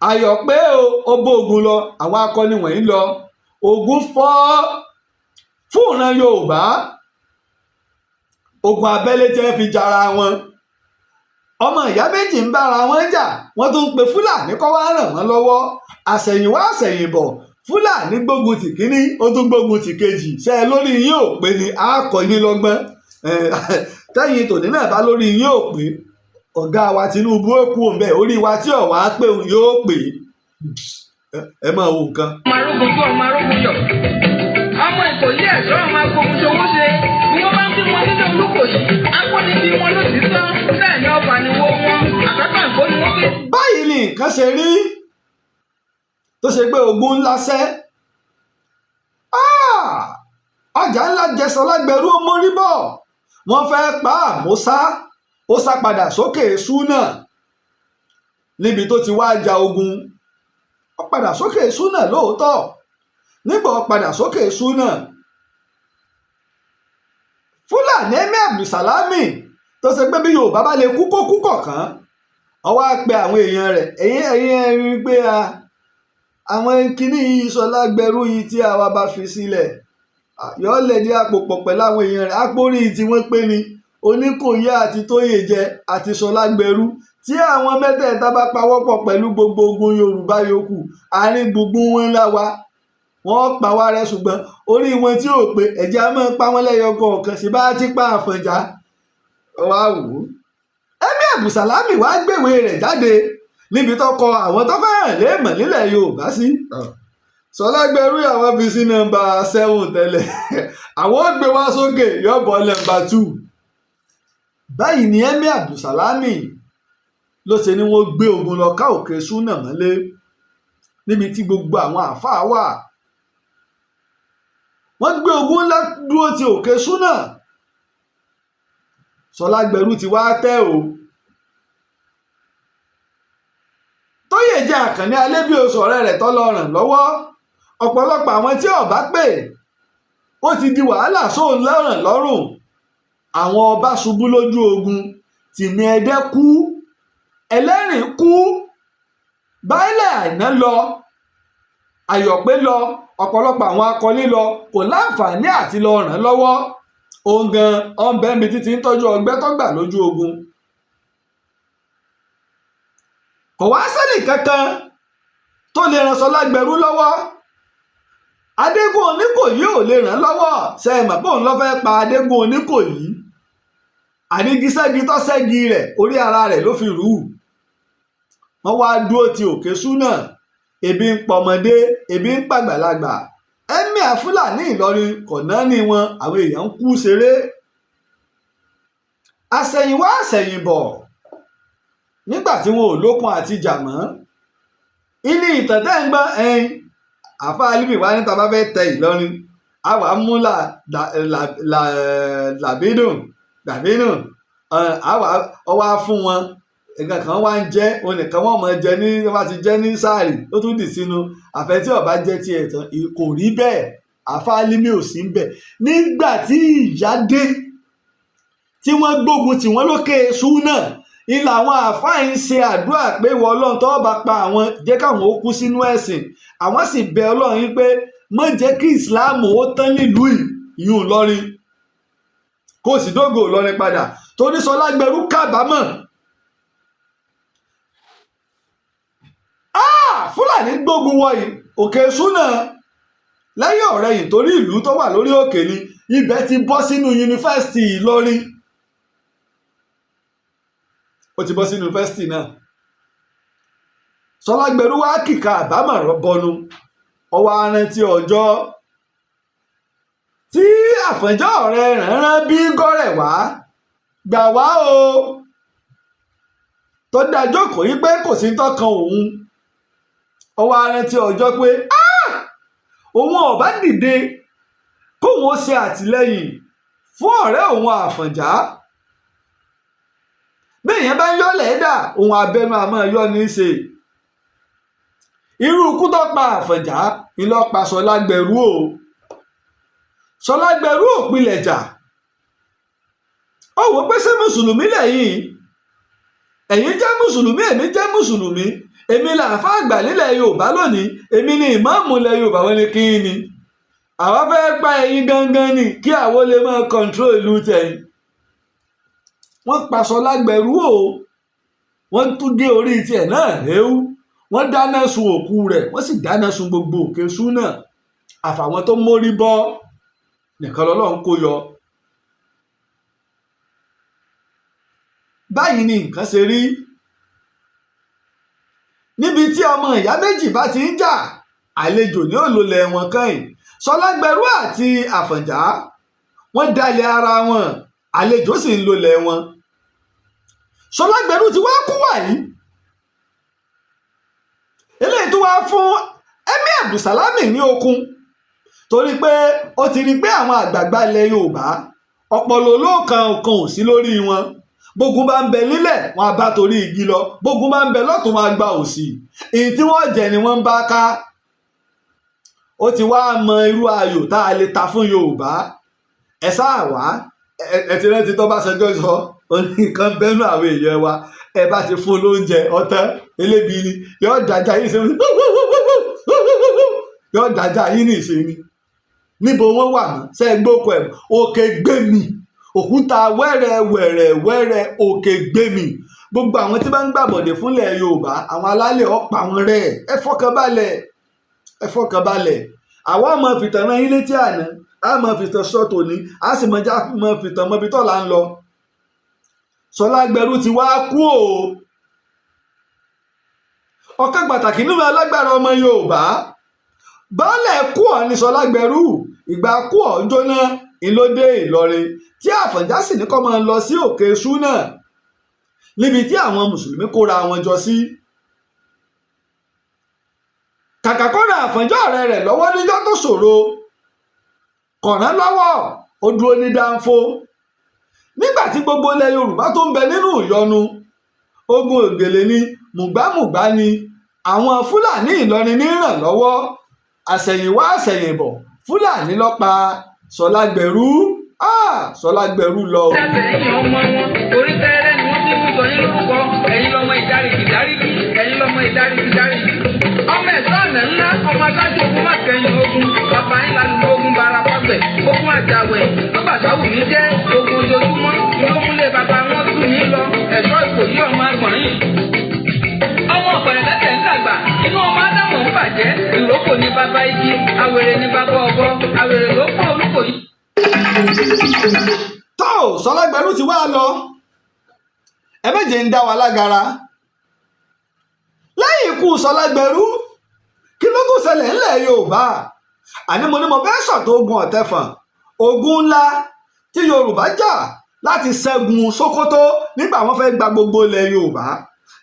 Ayọ̀pé o, ó bógun lọ. Àwọn akọni wọ̀nyí lọ, ogun fọ́ fún ìran Yorùbá. Ogun abẹ́lé tí wọ́n fi jara wọn, ọmọ ìyá méjì ń bára wọn jà, wọ́n tún ń pe Fúlàní kó wá ràn wọ́n lọ́wọ́. Àṣẹ̀yìnwá àṣẹ̀yìnbọ̀, Fúlàní gbógun tì kínní, ó tún gbógun tì kejì. Ṣe é lórí yín ò pé ni? A kọ́ yín lọ́gbọ́n. Tẹ́yìn tòní náà bá lórí yín ò pé, ọ̀gá wa Tinubu ó kú òun bẹ́ẹ̀, orí wa tí ọ̀wá pé òun yóò pè é. Ẹ máa wo nǹkan. Ọmọ arógun tó ọmọ arógun yọ. Ọmọ Ìkòyí ẹ̀ṣọ́, ọmọ agbógun ṣòwò ṣe. Bí wọ́n bá ń bí nǹkan ṣe rí tó ṣe pé ogun ńlá ṣẹ́. Ọjà ńlá jẹ Ṣọlágbẹrú, ó mórí bọ̀. Wọ́n fẹ́ pa àmúsá, ó sá padà sókè Súnà níbi tó ti wá ja ogun. Ó padà sókè Súnà lóòótọ́. Nígbà ó padà sókè Súnà, Fúlàní Emir Abdulsalami, tó ṣe pé bí Yorùbá bá lè kú kó kú kọ̀ọ̀kan, ó wá pe àwọn èèyàn rẹ̀, Ẹ̀yin ẹ rí i pé àwọn kinní yìí, Ṣọlágbẹrú yìí tí àwa bá fi sílẹ̀, yóò lè di àpò pọ̀ pẹ̀lú àwọn èèyàn rẹ̀." Àpòrí tí wọ́n pè ní Oníkòyí àti Tóyèjẹ àti Ṣọlágbẹrú, tí àwọn mẹ́tẹ̀ẹ̀ta bá pawọ́pọ̀ pẹ̀lú gbogbo ogun Yorùbá yòókù, àárín gbùngbùn wọn ńlá wa, wọ́n pa wá rẹ́. Ṣùgbọ́n orí wọn tí ò pé, ẹ̀jẹ̀ á máa pa wọ́n lẹ́yọ kọ̀ọ̀kan sí bá ti pa Àfọ̀njá wá wò ó. Emir Abdulsalami wá gbèwé rẹ̀ jáde níbi tó kọ àwọn tó fẹ́ràn léèmọ̀ nílẹ̀ Yorùbá sí. Ṣọlágbẹrú àwọn fi sí number 7 tẹ́lẹ̀, àwọn ó gbé wá sókè, yóò bọ́ number 2. Báyìí ni Emir Abdulsalami ló ṣe ní wọ́n gbé ogun lọ ká Òkè Súnà mọ́lé níbi tí gbogbo àwọn àáfàá wà. Wọ́n gbé ogun ńlá dúró ti Òkè Súnà. Ṣọlágbẹrú ti wá tẹ́ o. Tóyè jẹ́ Àkànní Alébíoṣù, ọ̀rẹ́ rẹ̀ tó lọ ràn lọ́wọ́. Ọ̀pọ̀lọpọ̀ àwọn tí ọba pè, ó ti di wàhálà sóun lọ́rùn lọ́rùn. Àwọn ọba ṣubú lójú ogun. Tìmí Ẹdẹ kú, Ẹlẹ́rìn kú, Baálẹ̀ Àìná lọ, Àyọ̀pé lọ, ọ̀pọ̀lọpọ̀ àwọn akọni lọ. Kò láǹfààní àti lọ ràn lọ́wọ́. Òun gan ọ̀nbẹ́nbi títí ń tọ́jú ọgbẹ́ tó gbà lójú ogun. Kò wá sẹ́nì kankan tó lè ran Ṣọlágbẹrú lọ́wọ́. Adégún Oníkòyí ò lè ràn lọ́wọ́. Ṣe é mọ̀ pé òun ló fẹ́ pa Adégún Oníkòyí? Ànígiṣẹ́gi tó ṣẹ́gi rẹ̀, orí ara rẹ̀ ló fi rù ú. Wọ́n wá dúró ti Òkè Súnà. Ebi ń pọmọdé, ebi ń pàgbàlagbà. Emir Fúlàní Ìlọrin kò náà ní wọn, àwọn èèyàn ń kú ṣeré. Àṣẹ̀yìnwá àṣẹ̀yìnbọ̀, nígbà tí wọn ò lókun àti jà mọ́, ilé ìtàn tẹ́ ń gbọ́ ẹyin àfa Alimi wá ní tá bá fẹ́ tẹ Ìlọrin, àwa mú làbídùn dàbínù, àwa ọwá fún wọn. Nǹkan kan wá ń jẹ́ onìkan, wọ́n mọ̀ jẹ ní wọ́n bá ti jẹ́ ní sáàrì, ó tún dì sínú àfẹ́ tí ọba jẹ́ tiẹ̀ tán. Kò rí bẹ́ẹ̀. Àfa Alimi ò sí ń bẹ̀ nígbà tí ìyá dé tí wọ́n gbógun tí wọ́n lókè Súnà. Ilà àwọn àáfàá ń ṣe àdúrà pé ìwọ Ọlọ́run, tó bá pa àwọn, jẹ́ káwọn ó kú sínú ẹ̀sìn. Àwọn sì bẹ Ọlọ́run yín pé má jẹ́ kí ìsìláàmù ó tán nílùú ìyún Ìlọrin, kó o sì dógò Ìlọrin padà, torí Ṣọlágbẹrú kábàámọ̀. Fúlàní gbógun wọ Òkè Súnà lẹ́yìn ọ̀rẹyìn, torí ìlú tó wà lórí òkè ni. Ibẹ̀ ti bọ́ sínú yunifásitì Ìlọrin, ó ti bọ́ sínú yunifásitì náà. Ṣọlágbẹrú wá kìka àbámọ̀ bọnu. Ọwọ́ arántí ọjọ́ tí Àfọ̀njá ọ̀rẹ́ rẹ̀ bí gọ́rẹ̀ wá gbà wá o, tó dájọ́ kò yí pé kò sí tọkàn òun. Ọwọ́ arántí ọjọ́ pé òun ọ̀bá dìde kóun ó ṣe àtìlẹ́yìn fún ọ̀rẹ́ òun Àfọ̀njá. Béèyàn bá ń yọ́lẹ̀ dà, òun abẹnú àmọ́ yọ́ ní í ṣe. Irú ikú tó pa Àfọ̀njá ńlọ pa Ṣọlágbẹrú o. Ṣọlágbẹrú ò pilẹ̀ jà. Ó wò pé ṣé mùsùlùmí lẹ́yìn? Ẹ̀yin jẹ́ mùsùlùmí, èmi jẹ́ mùsùlùmí, èmi làáfà àgbà nílẹ̀ Yorùbá lónìí, èmi ni ìmáàmù ilẹ̀ Yorùbá. Wọn ni kí ni àwa fẹ́ pa ẹ̀yin gangan ni kí àwọn lè máa control ìlú tẹ̀yìn. Wọ́n pa Ṣọlágbẹrú o, wọ́n tún gé orí tiẹ̀ náà héú, wọ́n dáná sun òkú rẹ̀, wọ́n sì dáná sun gbogbo Òkè Súnà. Àfàwọn tó mórí bọ́ nìkan lọ́lọ́run kó yọ. Báyìí ni nǹkan ṣe rí níbi tí ọmọ ìyá méjì bá ti ń jà, àlejò ní òlòlẹ̀ wọn kàn. Ṣọlágbẹrú àti Àfọ̀njá wọ́n dalẹ̀ ara wọn, àlejò sì ń lolẹ̀ wọn. Ṣọlágbẹrú ti wá kú wàyí. Eléyìí tó wá fún Emir Abdulsalami ní okun, torí pé ó ti rí i pé àwọn àgbààgbà ilẹ̀ Yorùbá, ọpọlọ olóòkan kan ò sí lórí wọn. Bógun bá ń bẹ nílẹ̀, wọn á bá torí igi lọ. Bógun bá ń bẹ lọ́tún, wọn á gba òsì. Èyí tí wọ́n jẹ ni wọ́n ń bá ká. Ó ti wá mọ irú ayò tá a lè ta fún Yorùbá. Ẹ sáà wá, ẹ ti rántí tó bá ṣẹjọ́ sọ nǹkan bẹ́nu àwọn èèyàn wa. Ẹ bá ti fún lóúnjẹ ọtán, elébi ni yóò dájà yìí ṣe, yóò dájà yìí ní ìṣe ni. Níbo wọ́n wà mọ́ ṣe é gbóko ẹ̀? Òkè gbẹ̀mí òkúta wẹ́rẹ́ wẹ́rẹ́ wẹ́rẹ́, òkè gbẹ̀mí. Gbogbo àwọn tí bá ń gbàbọ̀dè fúnlẹ̀ Yorùbá, àwọn alálẹ̀ ọ̀pá wọn rẹ̀. Ẹ fọkàn balẹ̀, ẹ fọkàn balẹ̀. Àwa ọmọ fìtàn rán yín létí àná, a máa fìtàn sọ tòní, a sì mọ já mọ fìtàn mọbi tọ́la ń lọ. Sọlágbẹrú ti wá kú o, ọ̀kan pàtàkì nínú alágbára ọmọ Yorùbá. Baálẹ̀ kú ọ ní Sọlágbẹrú. Ìgbà kú ọ jóná ìlódé Ìlọrin, tí Àfọ̀njá sì ní kó máa lọ sí Òkè Súnà, níbi tí àwọn mùsùlùmí kóra wọn jọ sí. Kàkà kó ran Àfọ̀njá ọ̀rẹ́ rẹ̀ lọ́wọ́ níjọ́ tó ṣòro, kọ̀rán lọ́wọ́, ó dúró ní dáńfó nígbà tí gbogbo ilẹ̀ Yorùbá tó ń bẹ nínú ìyọnu ogun. Ògèlè ni, mùgbámùgbá ni, àwọn Fúlàní Ìlọrin ní ràn lọ́wọ́. Àṣẹ̀yìnwá àṣẹ̀yìnbọ̀, Fúlàní ló pa Sọlágbẹ̀rú. Sọlágbẹ̀rú lọ o. Ẹ̀yin ọmọ wọn orí tẹ́rẹ́ ni wọ́n ti ń sọ yín lórúkọ. Ẹ̀yin lọ́mọ ìdáríjì dáríjì, ẹ̀yin lọ́mọ ìdáríjì dáríjì. Ọmọ ẹ̀sọ́ ọ̀nà ńlá, ọmọ adájọ́ ogun má kẹ́yìn ogun. Bàbá yín lálùmọ́ ogun bara pọ́gbẹ̀, ogun àjàwẹ̀ tó bàtà wù mí jẹ́ ogun ojoojúmọ́ ló múlé bàbá wọn tún mí lọ. Ẹ̀ṣọ́ Ìkòyí, ọmọ agbọ̀nrín, ọmọ ọ̀pẹ̀rẹ̀ lẹ́sẹ̀ ń dàgbà, inú ọmọ ádámù ń bàjẹ́. Ìrókò ní bàbá igi, àwèrè ní bàbá ọ̀bọ, àwèrè ló pọ̀ Olúkòyí. Tó Sọlágbẹ̀rú ti wá lọ, ẹ méje ń dá wa lágara. Lẹ́yìn ikú Sọlágbẹ̀rú, kí ló tún ṣẹlẹ̀ ńlẹ̀ Yorùbá? Àní mo ní mo fẹ́ sọ̀tọ̀ ogun Ọ̀tẹ̀fọ̀n, ogun ńlá tí Yorùbá jà láti ṣẹ́gun Sókótó nígbà wọ́n fẹ́ gba gbogbo ilẹ̀ Yorùbá,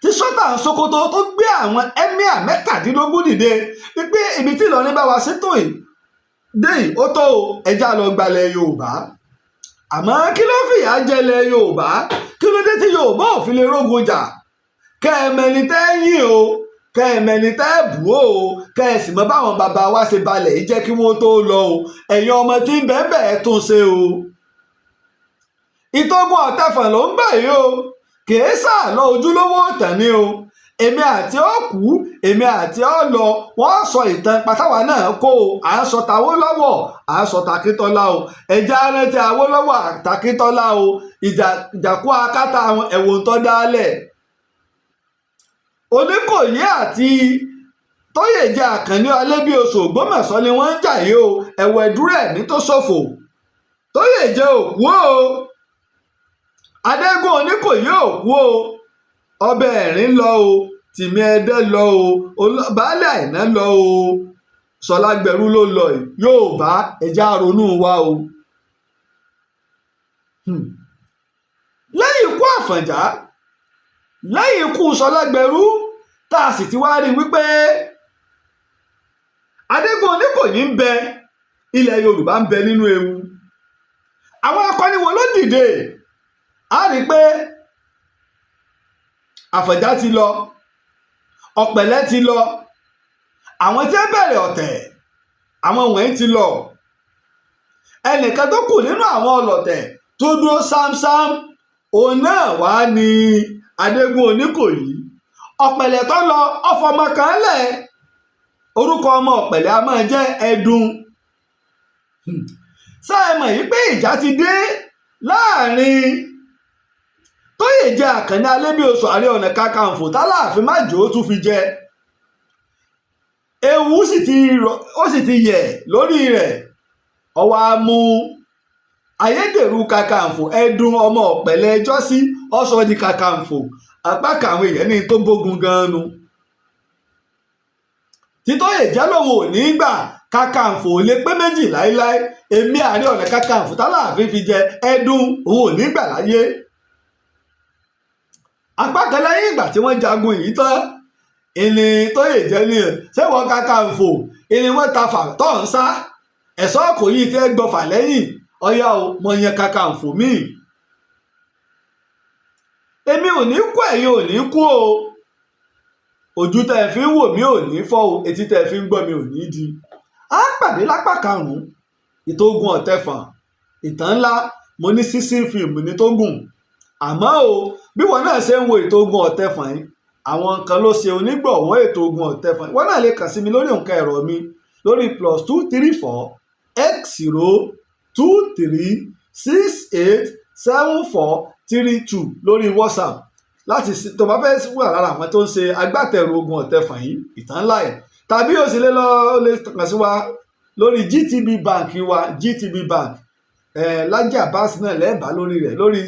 tí Sultan Sókótó tó gbé àwọn emir 17 dìde wípé ibi tí Ìlọrin bá wa sí tó yìí dé yìí, ó tó o, ẹja lọ gbalẹ̀ Yorùbá. Àmọ́ kí ló fìyà jẹlẹ̀ Yorùbá? Kí ló dé tí Yorùbá ò fi lè rógun jà? Kẹ́ẹ̀mẹ́ni tẹ́ yìn o, kẹ́ẹ̀mẹ́ni tẹ́ bù o, kẹ́ẹ̀sì mọ́ báwọn bàbá wa ṣe balẹ̀ yìí jẹ́ kí wọ́n tó lọ o. Ẹ̀yin ọmọ tí ń bẹ́ẹ̀ bẹ́ẹ̀ tún ṣe o. Ìtógun Ọ̀tẹ̀fọ̀n ló ń gbà yìí o, kìí sàlọ́ ojúlówó ìtàn ni o. Èmi àti ọ kú, èmi àti ọ lọ, wọ́n sọ ìtàn pátáwá náà kó o. À ń sọ tàwólọ́wọ̀, à ń sọ tàkítọ́lá o. Ẹja rántí Awólọ́wọ̀ àtàkítọ́lá o. Ìjàkú akátá àwọn ẹ̀wọ̀n tó dálẹ̀. Oníkòyí àti Tóyèjẹ Àkànní Alẹ́bíoṣù Ògbómọ̀ṣọ́ ni wọ́n ń jà yìí o. Ẹ̀wọ̀ ẹ̀dúrà ẹ̀mí tó ṣòfò. Tóyèjẹ òkú o, Adégún Oníkòyí òkú o, Ọbẹ̀ Ẹ̀rín lọ o, Tìmí Ẹdẹ lọ o, Baálé Àìná lọ o, Sọlágbẹ̀rú ló lọ yìí. Yóò bá ẹja ronú wa o. Lẹ́yìn ikú Àfọ̀njá, lẹ́yìn ikú Sọlágbẹ̀rú, tá a sì ti wá rí wípé Adégún Oníkòyí ń bẹ, ilẹ̀ Yorùbá ń bẹ nínú ewu. Àwọn akọni wo ló dìde? A rí i pé Àfọ̀njá ti lọ, Ọ̀pẹ̀lẹ̀ ti lọ, àwọn tí ó bẹ̀rẹ̀ ọ̀tẹ̀, àwọn wọ̀nyí ti lọ. Ẹnìkan tó kù nínú àwọn ọlọ̀tẹ̀ tó dúró sámsám, òun náà wá ní Adégún Oníkòyí. Ọ̀pẹ̀lẹ̀ tó lọ, ọfọmọ kan lẹ̀. Orúkọ ọmọ Ọ̀pẹ̀lẹ̀ a máa jẹ́ Ẹdun. Sáà mọ̀ yìí pé ìjà ti dé láàrin Tóyèjẹ Àkànní Alẹ́bíoṣù, Ààrẹ Ọ̀nà Kakanfò tálàáfin Májò tún fi jẹ. Ewu sì ti ó sì ti yẹ̀ lórí rẹ̀. Ọwọ́ á mú ayédèrú kakanfò Ẹdun ọmọ Ọ̀pẹ̀lẹ̀ ẹjọ́ sí ọ̀sọ́ di kakanfò. Apá kan àwọn èèyàn ní tó bógun gan-an nu. Títóyè jẹ́ lòun ò ní gbà, kakanfò ò lè pé méjì láéláé, èmi Ààrẹ Ọ̀nà Kakanfò tálàáfin fi jẹ Ẹdun, òun ò ní gbà láyé. Apá kan lẹ́yìn ìgbà tí wọ́n jagun yìí tán. Ìní tóyè jẹ́ ní ẹ̀ ṣé wọ́n Kakanfò ìní wọ́n ta fà tó ń sá ẹ̀ṣọ́ kò yí tí ẹ gbọ́fà lẹ́yìn ọ̀yá o, mo yan Kakanfò míì. Èmi ò ní kú, ẹ̀yin ò ní kú o. Ojú tẹ́ ẹ fi ń wò mí ò ní fọ́ o, etí tẹ́ ẹ fi ń gbọ́ mi ò ní di. Á pàdé lápá karùn-ún ìtàn Ogun Ọ̀tẹ̀fọ̀n, ìtàn ńlá. Mo ní sísìn fíìmù ní tó gùn, àmọ́ o, bí wọn náà ṣe ń wo ètò Ogun Ọ̀tẹ̀fọ̀n yìí, àwọn kan ló ṣe onígbọ̀wọ́ ètò Ogun Ọ̀tẹ̀fọ̀n. Wọn náà lè kàn sí mi lórí nǹkan ẹ̀rọ mi lórí +234 X 0 23 68 74 32 lórí WhatsApp láti tó bá fẹ́ wà lára àwọn tó ń ṣe agbátẹrù Ogun Ọ̀tẹ̀fọ̀n yìí, ìtàn ńlá ẹ̀. Tàbí o sì lè lọ lè kàn sí wa lórí GTB Bank wa, GTB Bank ẹ̀ Laji Abbas náà lẹ́ẹ̀bá lórí rẹ̀ lórí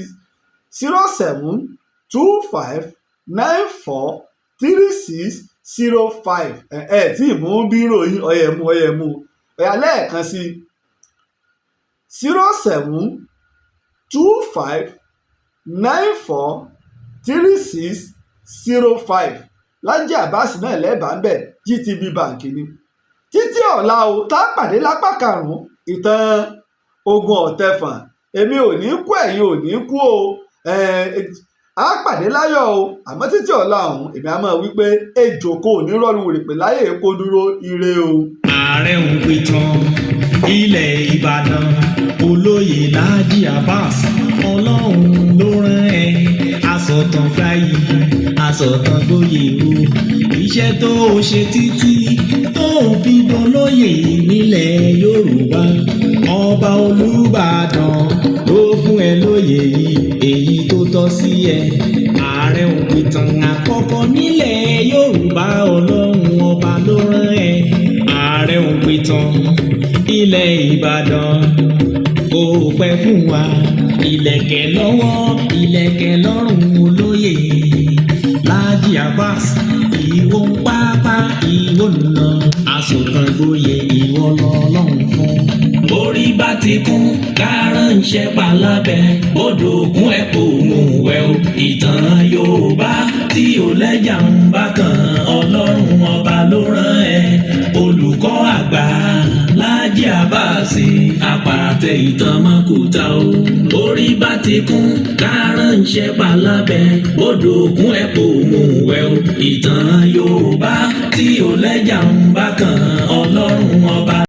0725943605. Ẹ ẹ tí ì mú bírò yín, ọyẹ mú, ọyẹ mú, ọyà lẹ́ẹ̀kan sí: 0725943605. Laji Abbas náà lẹ́ẹ̀bá ń bẹ̀, GTB Bank ni. Títí ọ̀la o, tá a pàdé lápá karùn-ún ìtàn Ogun Ọ̀tẹ̀fọ̀n. Èmi ò ní kú, ẹ̀yin ò ní kú o. Á pàdé láyọ̀ o. Àmọ́ títí ọ̀la ọ̀hún, èmi á máa wí pé ejò kò ní rọ́ọ̀lù wèrèpè láyè kó dúró. Ire o. Ààrẹ òǹpìtàn ilẹ̀ Ìbàdàn, olóyè Laji Abbas, Ọlọ́run ló rán ẹ. Asọ̀tàn gbayì, asọ̀tàn gboyè o. Iṣẹ́ tó o ṣe títí tó o fi dolóyè nílẹ̀ Yorùbá, ọba Olúbàdàn ló fún ẹ lóyè yìí, èyí tó tọ́ sí ẹ. Ààrẹ òǹpìtàn àkọ́kọ́ nílẹ̀ Yorùbá, Ọlọ́run ọba ló rán ẹ. Ààrẹ òǹpìtàn ilẹ̀ Ìbàdàn, kò pẹ́ fún wa. Ìlẹ̀kẹ̀ lọ́wọ́, ìlẹ̀kẹ̀ lọ́rùn, olóyè Laji Abbas, ìwọ ń pápá, ìwọ nà asọ̀tàn gboyè, ìwọ lọ́lọ́run fún. Orí bá ti kún kárànṣẹ́ palábẹ́ odò ògùn ẹ̀ kò mú wẹ̀ o. Ìtàn Yorùbá tí ò lẹ́jà ń bá kan, Ọlọ́run ọba ló rán ẹ. Olùkọ́ àgbà Laji Abbas, àpàtẹ ìtàn mọ́kúta o. Orí bá ti kún kárànṣẹ́ palábẹ́ odò ògùn ẹ̀ kò mú wẹ̀ o. Ìtàn Yorùbá tí ò lẹ́jà ń bá kan, Ọlọ́run ọba.